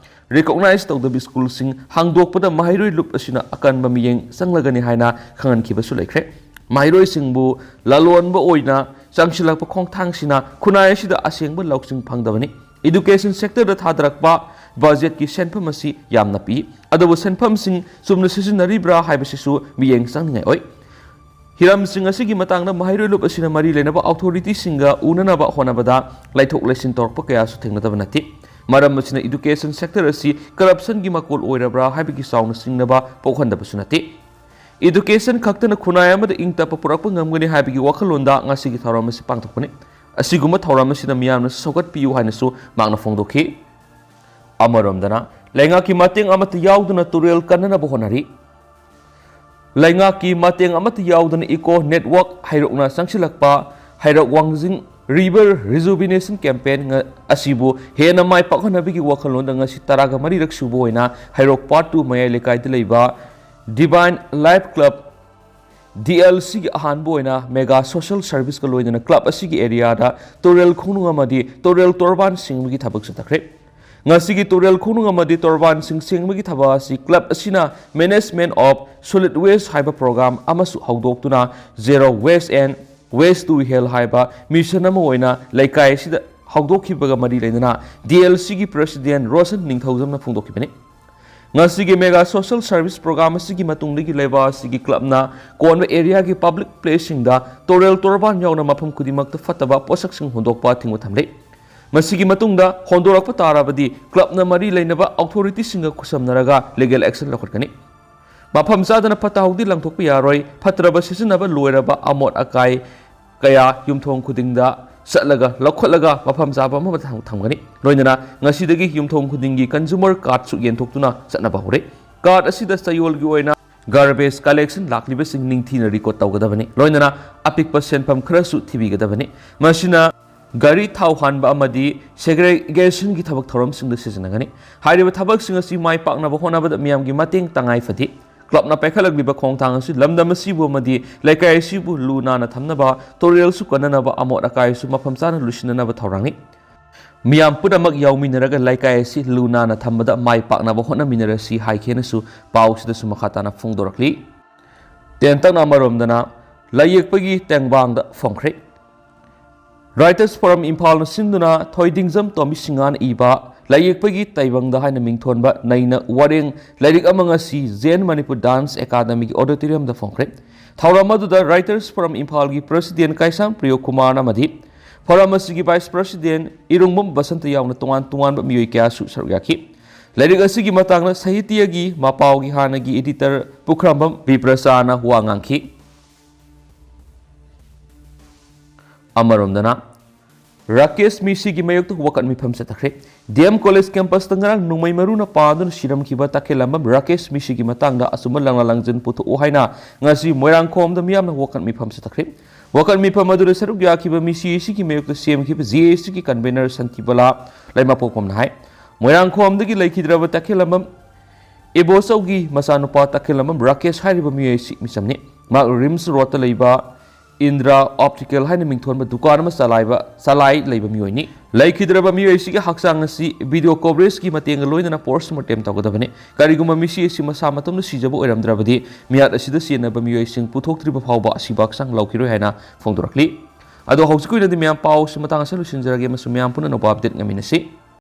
recognize ꯇꯧꯗꯕ school ꯁꯤꯡ ꯍꯥꯡꯗꯣꯛꯄꯗ ꯃꯍꯩꯔꯣꯏ ꯂꯨꯞ ꯑꯁꯤꯅ ꯑꯀꯟꯕ ꯃꯤꯠꯌꯦꯡ ꯆꯪꯂꯒꯅꯤ ꯍꯥꯏꯅ ꯈꯪꯍꯟꯈꯤꯕꯁꯨ ꯂꯩꯈ꯭ꯔꯦ꯫ ꯃꯍꯩꯔꯣꯏꯁꯤꯡꯕꯨ ꯂꯂꯣꯟꯕ ꯑꯣꯏꯅ ꯆꯪꯁꯤꯜꯂꯛꯄ ꯈꯣꯡꯊꯥꯡꯁꯤꯅ ꯈꯨꯟꯅꯥꯏ ꯑꯁꯤꯗ ꯑꯁꯦꯡꯕ ꯂꯧꯁꯤꯡ ꯐꯪꯗꯕꯅꯤ꯫ Education sector ꯗ ꯊꯥꯗꯔꯛꯄ budget ꯀꯤ ꯁꯦꯟꯐꯝ ꯑꯁꯤ ꯌꯥꯝꯅ ꯄꯤ, ꯑꯗꯨꯕꯨ ꯁꯦꯟꯐꯝꯁꯤꯡ ꯆꯨꯝꯅ ꯁꯤꯖꯤꯟꯅꯔꯤꯕ꯭ꯔꯥ ꯍꯥꯏꯕꯁꯤꯁꯨ ꯃꯤꯠꯌꯦꯡ ꯆꯪꯅꯤꯡꯉꯥꯏ ꯑꯣꯏ꯫ ꯍꯤꯔꯝꯁꯤꯡ ꯑꯁꯤꯒꯤ ꯃꯇꯥꯡꯗ ꯃꯍꯩꯔꯣꯏ ꯂꯨꯞ ꯑꯁꯤꯅ ꯃꯔꯤ ꯂꯩꯅꯕ authority ꯁꯤꯡꯒ ꯎꯅꯅꯕ ꯍꯣꯠꯅꯕꯗ ꯂꯩꯊꯣꯛ ꯂꯩꯁꯤꯟ ꯇꯧꯔꯛꯄ ꯀꯌꯥꯁꯨ ꯊꯦꯡꯅꯗꯕ ꯅꯠꯇꯦ꯫ ꯃꯔꯝ ꯑꯁꯤꯅ education sector ꯑꯁꯤ corruption ꯒꯤ ꯃꯀꯣꯜ ꯑꯣꯏꯔꯕ꯭ꯔꯥ ꯍꯥꯏꯕꯒꯤ ꯆꯥꯎꯅ ꯆꯤꯡꯅꯕ ꯄꯣꯛꯍꯟꯗꯕꯁꯨ ꯅꯠꯇꯦ꯫ Education ꯈꯛꯇꯅ ꯈꯨꯟꯅꯥꯏ ꯑꯃꯗ ꯏꯪ ꯇꯞꯄ ꯄꯨꯔꯛꯄ ꯉꯝꯒꯅꯤ ꯍꯥꯏꯕꯒꯤ ꯋꯥꯈꯜꯂꯣꯟꯗ ꯉꯁꯤꯒꯤ ꯊꯧꯔꯝ ꯑꯁꯤ ꯄꯥꯡꯊꯣꯛꯄꯅꯤ꯫ ꯑꯁꯤꯒꯨꯝꯕ ꯊꯧꯔꯝ ꯑꯁꯤꯅ ꯃꯤꯌꯥꯝꯅꯁꯨ ꯁꯧꯒꯠꯄꯤꯌꯨ ꯍꯥꯏꯅꯁꯨ ꯃꯍꯥꯛꯅ ꯐꯣꯡꯗꯣꯛꯈꯤ꯫ ꯑꯃꯔꯣꯝꯗꯅ, ꯂꯩꯉꯥꯛꯀꯤ ꯃꯇꯦꯡ ꯑꯃꯠꯇ ꯌꯥꯎꯗꯅ ꯇꯨꯔꯦꯜ ꯀꯟꯅꯅꯕ ꯍꯣꯠꯅꯔꯤ꯫ ꯂꯩꯉꯥꯛꯀꯤ ꯃꯇꯦꯡ ꯑꯃꯠꯇ ꯌꯥꯎꯗꯅ eco network ꯍꯩꯔꯣꯛꯅ ꯆꯪꯁꯤꯜꯂꯛꯄ ꯍꯩꯔꯣꯛ ꯋꯥꯡꯖꯤꯡ river rejuvenation campaign ꯉ-, ꯑꯁꯤꯕꯨ ꯍꯦꯟꯅ ꯃꯥꯏ ꯄꯥꯛꯍꯟꯅꯕꯒꯤ ꯋꯥꯈꯜꯂꯣꯟꯗ ꯉꯁꯤ ꯇꯔꯥꯒ ꯃꯔꯤꯔꯛ ꯁꯨꯕ ꯑꯣꯏꯅ ꯍꯩꯔꯣꯛ Part two ꯃꯌꯥꯏ ꯂꯩꯀꯥꯏꯗ ꯂꯩꯕ Divine Life Club D L C ꯒꯤ ꯑꯍꯥꯟꯕ ꯑꯣꯏꯅ mega social service ꯀ ꯂꯣꯏꯅꯅ club ꯑꯁꯤꯒꯤ area ꯗ ꯇꯨꯔꯦꯜ ꯈꯣꯡꯅꯨꯡ ꯑꯃꯗꯤ ꯇꯨꯔꯦꯜ ꯇꯣꯔꯕꯥꯟ ꯁꯦꯡꯕꯒꯤ ꯊꯕꯛ ꯆꯠꯊꯈ꯭ꯔꯦ꯫ ꯉꯁꯤꯒꯤ ꯇꯨꯔꯦꯜ ꯈꯣꯡꯅꯨꯡ ꯑꯃꯗꯤ ꯇꯣꯔꯕꯥꯟꯁꯤꯡ ꯁꯦꯡꯕꯒꯤ ꯊꯕꯛ ꯑꯁꯤ club ꯑꯁꯤꯅ Management of Solid Waste ꯍꯥꯏꯕ program ꯑꯃꯁꯨ ꯍꯧꯗꯣꯛꯇꯨꯅ Zero Waste and Waste to Health ꯍꯥꯏꯕ mission ꯑꯃ ꯑꯣꯏꯅ ꯂꯩꯀꯥꯏ ꯑꯁꯤꯗ ꯍꯧꯗꯣꯛꯈꯤꯕꯒ ꯃꯔꯤ ꯂꯩꯅꯅ D L C ꯒꯤ president ꯔꯣꯁꯟ ꯅꯤꯡꯊꯧꯖꯝꯅ ꯐꯣꯡꯗꯣꯛꯈꯤꯕꯅꯤ꯫ ꯉꯁꯤꯒꯤ mega social service program ꯑꯁꯤꯒꯤ ꯃꯇꯨꯡꯗꯒꯤ ꯂꯩꯕꯥꯛ ꯑꯁꯤꯒꯤ clubꯅ ꯀꯣꯟꯕ areaꯒꯤ public placeꯁꯤꯡꯗ ꯇꯨꯔꯦꯜ ꯇꯣꯔꯕꯥꯟ ꯌꯥꯎꯅ ꯃꯐꯝ ꯈꯨꯗꯤꯡꯃꯛꯇ ꯐꯠꯇꯕ ꯄꯣꯠꯁꯛꯁꯤꯡ ꯍꯨꯟꯗꯣꯛꯄ ꯊꯤꯡꯕ ꯊꯝꯂꯤ꯫ ꯃꯁꯤꯒꯤ ꯃꯇꯨꯡꯗ ꯍꯣꯟꯗꯣꯔꯛꯄ ꯇꯥꯔꯕꯗꯤ clubꯅ ꯃꯔꯤ ꯂꯩꯅꯕ authorityꯁꯤꯡꯒ ꯈꯨꯠꯁꯝꯅꯔꯒ legal action ꯂꯧꯈꯠꯀꯅꯤ꯫ ꯃꯐꯝ ꯆꯥꯗꯅ ꯐꯠꯇ ꯍꯥꯎꯗꯤ ꯂꯪꯊꯣꯛꯄ ꯌꯥꯔꯣꯏ꯫ ꯐꯠꯇ꯭ꯔꯕ ꯁꯤꯖꯤꯟꯅꯕ ꯂꯣꯏꯔꯕ ꯑꯃꯣꯠ ꯑꯀꯥꯏ ꯀꯌꯥ ꯌꯨꯝꯊꯣꯡ ꯈꯨꯗꯤꯡꯗ ꯆꯠꯂꯒ ꯂꯧꯈꯠꯂꯒ ꯃꯐꯝ ꯆꯥꯕ ꯑꯃꯗ ꯊꯝ-, ꯊꯝꯒꯅꯤ꯫ ꯂꯣꯏꯅꯅ ꯉꯁꯤꯗꯒꯤ ꯌꯨꯝꯊꯣꯡ ꯈꯨꯗꯤꯡꯒꯤ consumer cardꯁꯨ ꯌꯦꯟꯊꯣꯛꯇꯨꯅ ꯆꯠꯅꯕ ꯍꯧꯔꯦ꯫ Card ꯑꯁꯤꯗ ꯆꯌꯣꯜꯒꯤ ꯑꯣꯏꯅ garbage collection ꯂꯥꯛꯂꯤꯕꯁꯤꯡ ꯅꯤꯡꯊꯤꯅ record ꯇꯧꯒꯗꯕꯅꯤ꯫ ꯂꯣꯏꯅꯅ ꯑꯄꯤꯛꯄ ꯁꯦꯟꯐꯝ ꯈꯔꯁꯨ ꯊꯤꯕꯤꯒꯗꯕꯅꯤ꯫ ꯃꯁꯤꯅ ꯒꯥꯔꯤ ꯊꯥꯎ ꯍꯥꯟꯕ ꯑꯃꯗꯤ segregationꯒꯤ ꯊꯕꯛ ꯊꯧꯔꯝꯁꯤꯡꯗ ꯁꯤꯖꯤꯟꯅꯒꯅꯤ꯫ ꯍꯥꯏꯔꯤꯕ ꯊꯕꯛꯁꯤꯡ ꯑꯁꯤ ꯃꯥꯏ ꯄꯥꯛꯅꯕ ꯍꯣꯠꯅꯕꯗ ꯃꯤꯌꯥꯝꯒꯤ ꯃꯇꯦꯡ ꯇꯉꯥꯏ ꯐꯗꯦ꯫ Clubꯅ ꯄꯥꯏꯈꯠꯂꯛꯂꯤꯕ ꯈꯣꯡꯊꯥꯡ ꯑꯁꯤ ꯂꯝꯗꯝ ꯑꯁꯤꯕꯨ ꯑꯃꯗꯤ ꯂꯩꯀꯥꯏ ꯑꯁꯤꯕꯨ ꯂꯨ ꯅꯥꯟꯅ ꯊꯝꯅꯕ, ꯇꯨꯔꯦꯜꯁꯨ ꯀꯟꯅꯅꯕ, ꯑꯃꯣꯠ ꯑꯀꯥꯏꯁꯨ ꯃꯐꯝ ꯆꯥꯅ ꯂꯣꯏꯁꯤꯟꯅꯅꯕ ꯊꯧꯔꯥꯡꯅꯤ꯫ ꯃꯤꯌꯥꯝ ꯄꯨꯝꯅꯃꯛ ꯌꯥꯎꯃꯤꯟꯅꯔꯒ ꯂꯩꯀꯥꯏ ꯑꯁꯤ ꯂꯨ ꯅꯥꯟꯅ ꯊꯝꯕꯗ ꯃꯥꯏ ꯄꯥꯛꯅꯕ ꯍꯣꯠꯅꯃꯤꯟꯅꯔꯁꯤ ꯍꯥꯏꯈꯤꯅꯁꯨ ꯄꯥꯎꯁꯤꯗꯁꯨ ꯃꯈꯥ ꯇꯥꯅ ꯐꯣꯡꯗꯣꯔꯛꯂꯤ꯫ ꯇꯦꯟꯇꯛꯅ ꯑꯃꯔꯣꯝꯗꯅ ꯂꯥꯏꯌꯦꯛꯄꯒꯤ ꯇꯦꯡꯕꯥꯡꯗ ꯐꯣꯡꯈ꯭ꯔꯦ꯫ Writers Forum ꯏꯝꯐꯥꯜꯅ ꯁꯤꯟꯗꯨꯅ ꯊꯣꯏꯗꯤꯡꯖꯝ ꯇꯣꯝꯕꯤ ꯁꯤꯡꯍꯥꯅ ꯏꯕ ꯂꯥꯏꯌꯦꯛꯄꯒꯤ ꯇꯥꯏꯕꯪꯗ ꯍꯥꯏꯅ ꯃꯤꯡꯊꯣꯟꯕ ꯅꯩꯅ ꯋꯥꯔꯦꯡ ꯂꯥꯏꯔꯤꯛ ꯑꯃ ꯉꯁꯤ Zen Manipur Dance Academyꯒꯤ auditoriumꯗ ꯐꯣꯡꯈ꯭ꯔꯦ꯫ ꯊꯧꯔꯝ ꯑꯗꯨꯗ Writers Forum ꯏꯝꯐꯥꯜꯒꯤ president ꯀꯥꯏꯁꯥꯝ ꯄ꯭ꯔꯤꯌꯣ ꯀꯨꯃꯥꯔ ꯑꯃꯗꯤ forum ꯑꯁꯤꯒꯤ vice president ꯏꯔꯨꯡꯕꯝ ꯕꯁꯟꯇ ꯌꯥꯎꯅ ꯇꯣꯉꯥꯟ ꯇꯣꯉꯥꯟꯕ ꯃꯤꯑꯣꯏ ꯀꯌꯥꯁꯨ ꯁꯔꯨꯛ ꯌꯥꯈꯤ꯫ ꯂꯥꯏꯔꯤꯛ ꯑꯁꯤꯒꯤ ꯃꯇꯥꯡꯗ ꯁꯥꯍꯤꯇ꯭ꯌꯒꯤ ꯃꯄꯥꯎꯒꯤ ꯍꯥꯟꯅꯒꯤ editor ꯄꯨꯈ꯭ꯔꯝꯕꯝ ꯕꯤꯄ꯭ꯔꯁꯥꯅ ꯋꯥ ꯉꯥꯡꯈꯤ꯫ ꯑꯃꯔꯣꯝꯗꯅ ꯔꯥꯀꯦꯁ ꯃꯤꯁꯤꯒꯤ ꯃꯥꯌꯣꯛꯇ ꯋꯥꯀꯠ ꯃꯤꯐꯝ ꯆꯠꯊꯈ꯭ꯔꯦ꯫ D M College campusꯇ ꯉꯔꯥꯡ ꯅꯣꯡꯃꯩ ꯃꯔꯨꯅ ꯄꯥꯟꯗꯨꯅ ꯁꯤꯔꯝꯈꯤꯕ ꯇꯈꯦꯜꯂꯝꯕꯝ ꯔꯥꯀꯦꯁ ꯃꯤꯁꯤꯒꯤ ꯃꯇꯥꯡꯗ ꯑꯆꯨꯝꯕ ꯂꯥꯡꯂ ꯂꯥꯡꯖꯤꯟ ꯄꯨꯊꯣꯛꯎ ꯍꯥꯏꯅ ꯉꯁꯤ ꯃꯣꯏꯔꯥꯡꯈꯣꯝꯗ ꯃꯤꯌꯥꯝꯅ ꯋꯥꯀꯠ ꯃꯤꯐꯝ ꯆꯠꯊꯈ꯭ꯔꯦ꯫ ꯋꯥꯀꯠ ꯃꯤꯐꯝ ꯑꯗꯨꯗ ꯁꯔꯨꯛ ꯌꯥꯈꯤꯕ ꯃꯤꯁꯤ ꯑꯁꯤꯒꯤ ꯃꯥꯌꯣꯛꯇ ꯁꯦꯝꯈꯤꯕ J A C ꯒꯤ convener ꯁꯟꯇꯤꯕꯂꯥ ꯂꯩꯃꯄꯣꯛꯄꯝꯅ ꯍꯥꯏ, ꯃꯣꯏꯔꯥꯡꯈꯣꯝꯗꯒꯤ ꯂꯩꯈꯤꯗ꯭ꯔꯕ ꯇꯈꯦꯜꯂꯝꯕꯝ ꯏꯕꯣꯆꯧꯒꯤ ꯃꯆꯥꯅꯨꯄꯥ ꯇꯈꯦꯜꯂꯝꯕꯝ ꯔꯥꯀꯦꯁ ꯍꯥꯏꯔꯤꯕ ꯃꯤꯑꯣꯏ ꯑꯁꯤ ꯃꯤꯆꯝꯅꯤ꯫ ꯃꯍꯥꯛ ꯔꯤꯝꯁ ꯔꯣꯗꯇ ꯂꯩꯕ ꯏꯟꯗ꯭ꯔꯥ ꯑꯣꯞꯇꯤꯀꯦꯜ ꯍꯥꯏꯅ ꯃꯤꯡꯊꯣꯟꯕ ꯗꯨꯀꯥꯟ ꯑꯃ ꯆꯂꯥꯏꯕ, ꯆꯂꯥꯏ ꯂꯩꯕ ꯃꯤꯑꯣꯏꯅꯤ꯫ ꯂꯩꯈꯤꯗ꯭ꯔꯕ ꯃꯤꯑꯣꯏ ꯑꯁꯤꯒꯤ ꯍꯛꯆꯥꯡ ꯑꯁꯤ ꯚꯤꯗꯤꯑꯣ ꯀꯣꯚꯔꯦꯖꯀꯤ ꯃꯇꯦꯡꯒ ꯂꯣꯏꯅꯅ ꯄꯣꯁꯃꯣꯔꯇꯦꯝ ꯇꯧꯒꯗꯕꯅꯤ꯫ ꯀꯔꯤꯒꯨꯝꯕ ꯃꯤꯁꯤ ꯑꯁꯤ ꯃꯁꯥ ꯃꯇꯣꯝꯇ ꯁꯤꯖꯕ ꯑꯣꯏꯔꯝꯗ꯭ꯔꯕꯗꯤ, ꯃꯤꯍꯥꯠ ꯑꯁꯤꯗ ꯆꯦꯟꯅꯕ ꯃꯤꯑꯣꯏꯁꯤꯡ ꯄꯨꯊꯣꯛꯇ꯭ꯔꯤꯕ ꯐꯥꯎꯕ ꯑꯁꯤꯕ ꯍꯛꯆꯥꯡ ꯂꯧꯈꯤꯔꯣꯏ ꯍꯥꯏꯅ ꯐꯣꯡꯗꯣꯔꯛꯂꯤ꯫ ꯑꯗꯣ ꯍꯧꯖꯤꯛꯀꯤ ꯑꯣꯏꯅꯗꯤ ꯃꯌꯥꯝ ꯄꯥꯎ ꯑꯁꯤ ꯃꯇꯥꯡ ꯑꯁꯤꯗ ꯂꯣꯏꯁꯤꯟꯖꯔꯒꯦ ꯑꯃꯁꯨꯡ ꯃꯌꯥꯝ ꯄꯨꯟꯅ ꯑꯅꯧꯕ ꯑꯞꯗꯦꯠ ꯉꯥꯏꯃꯤꯟꯅꯁꯤ꯫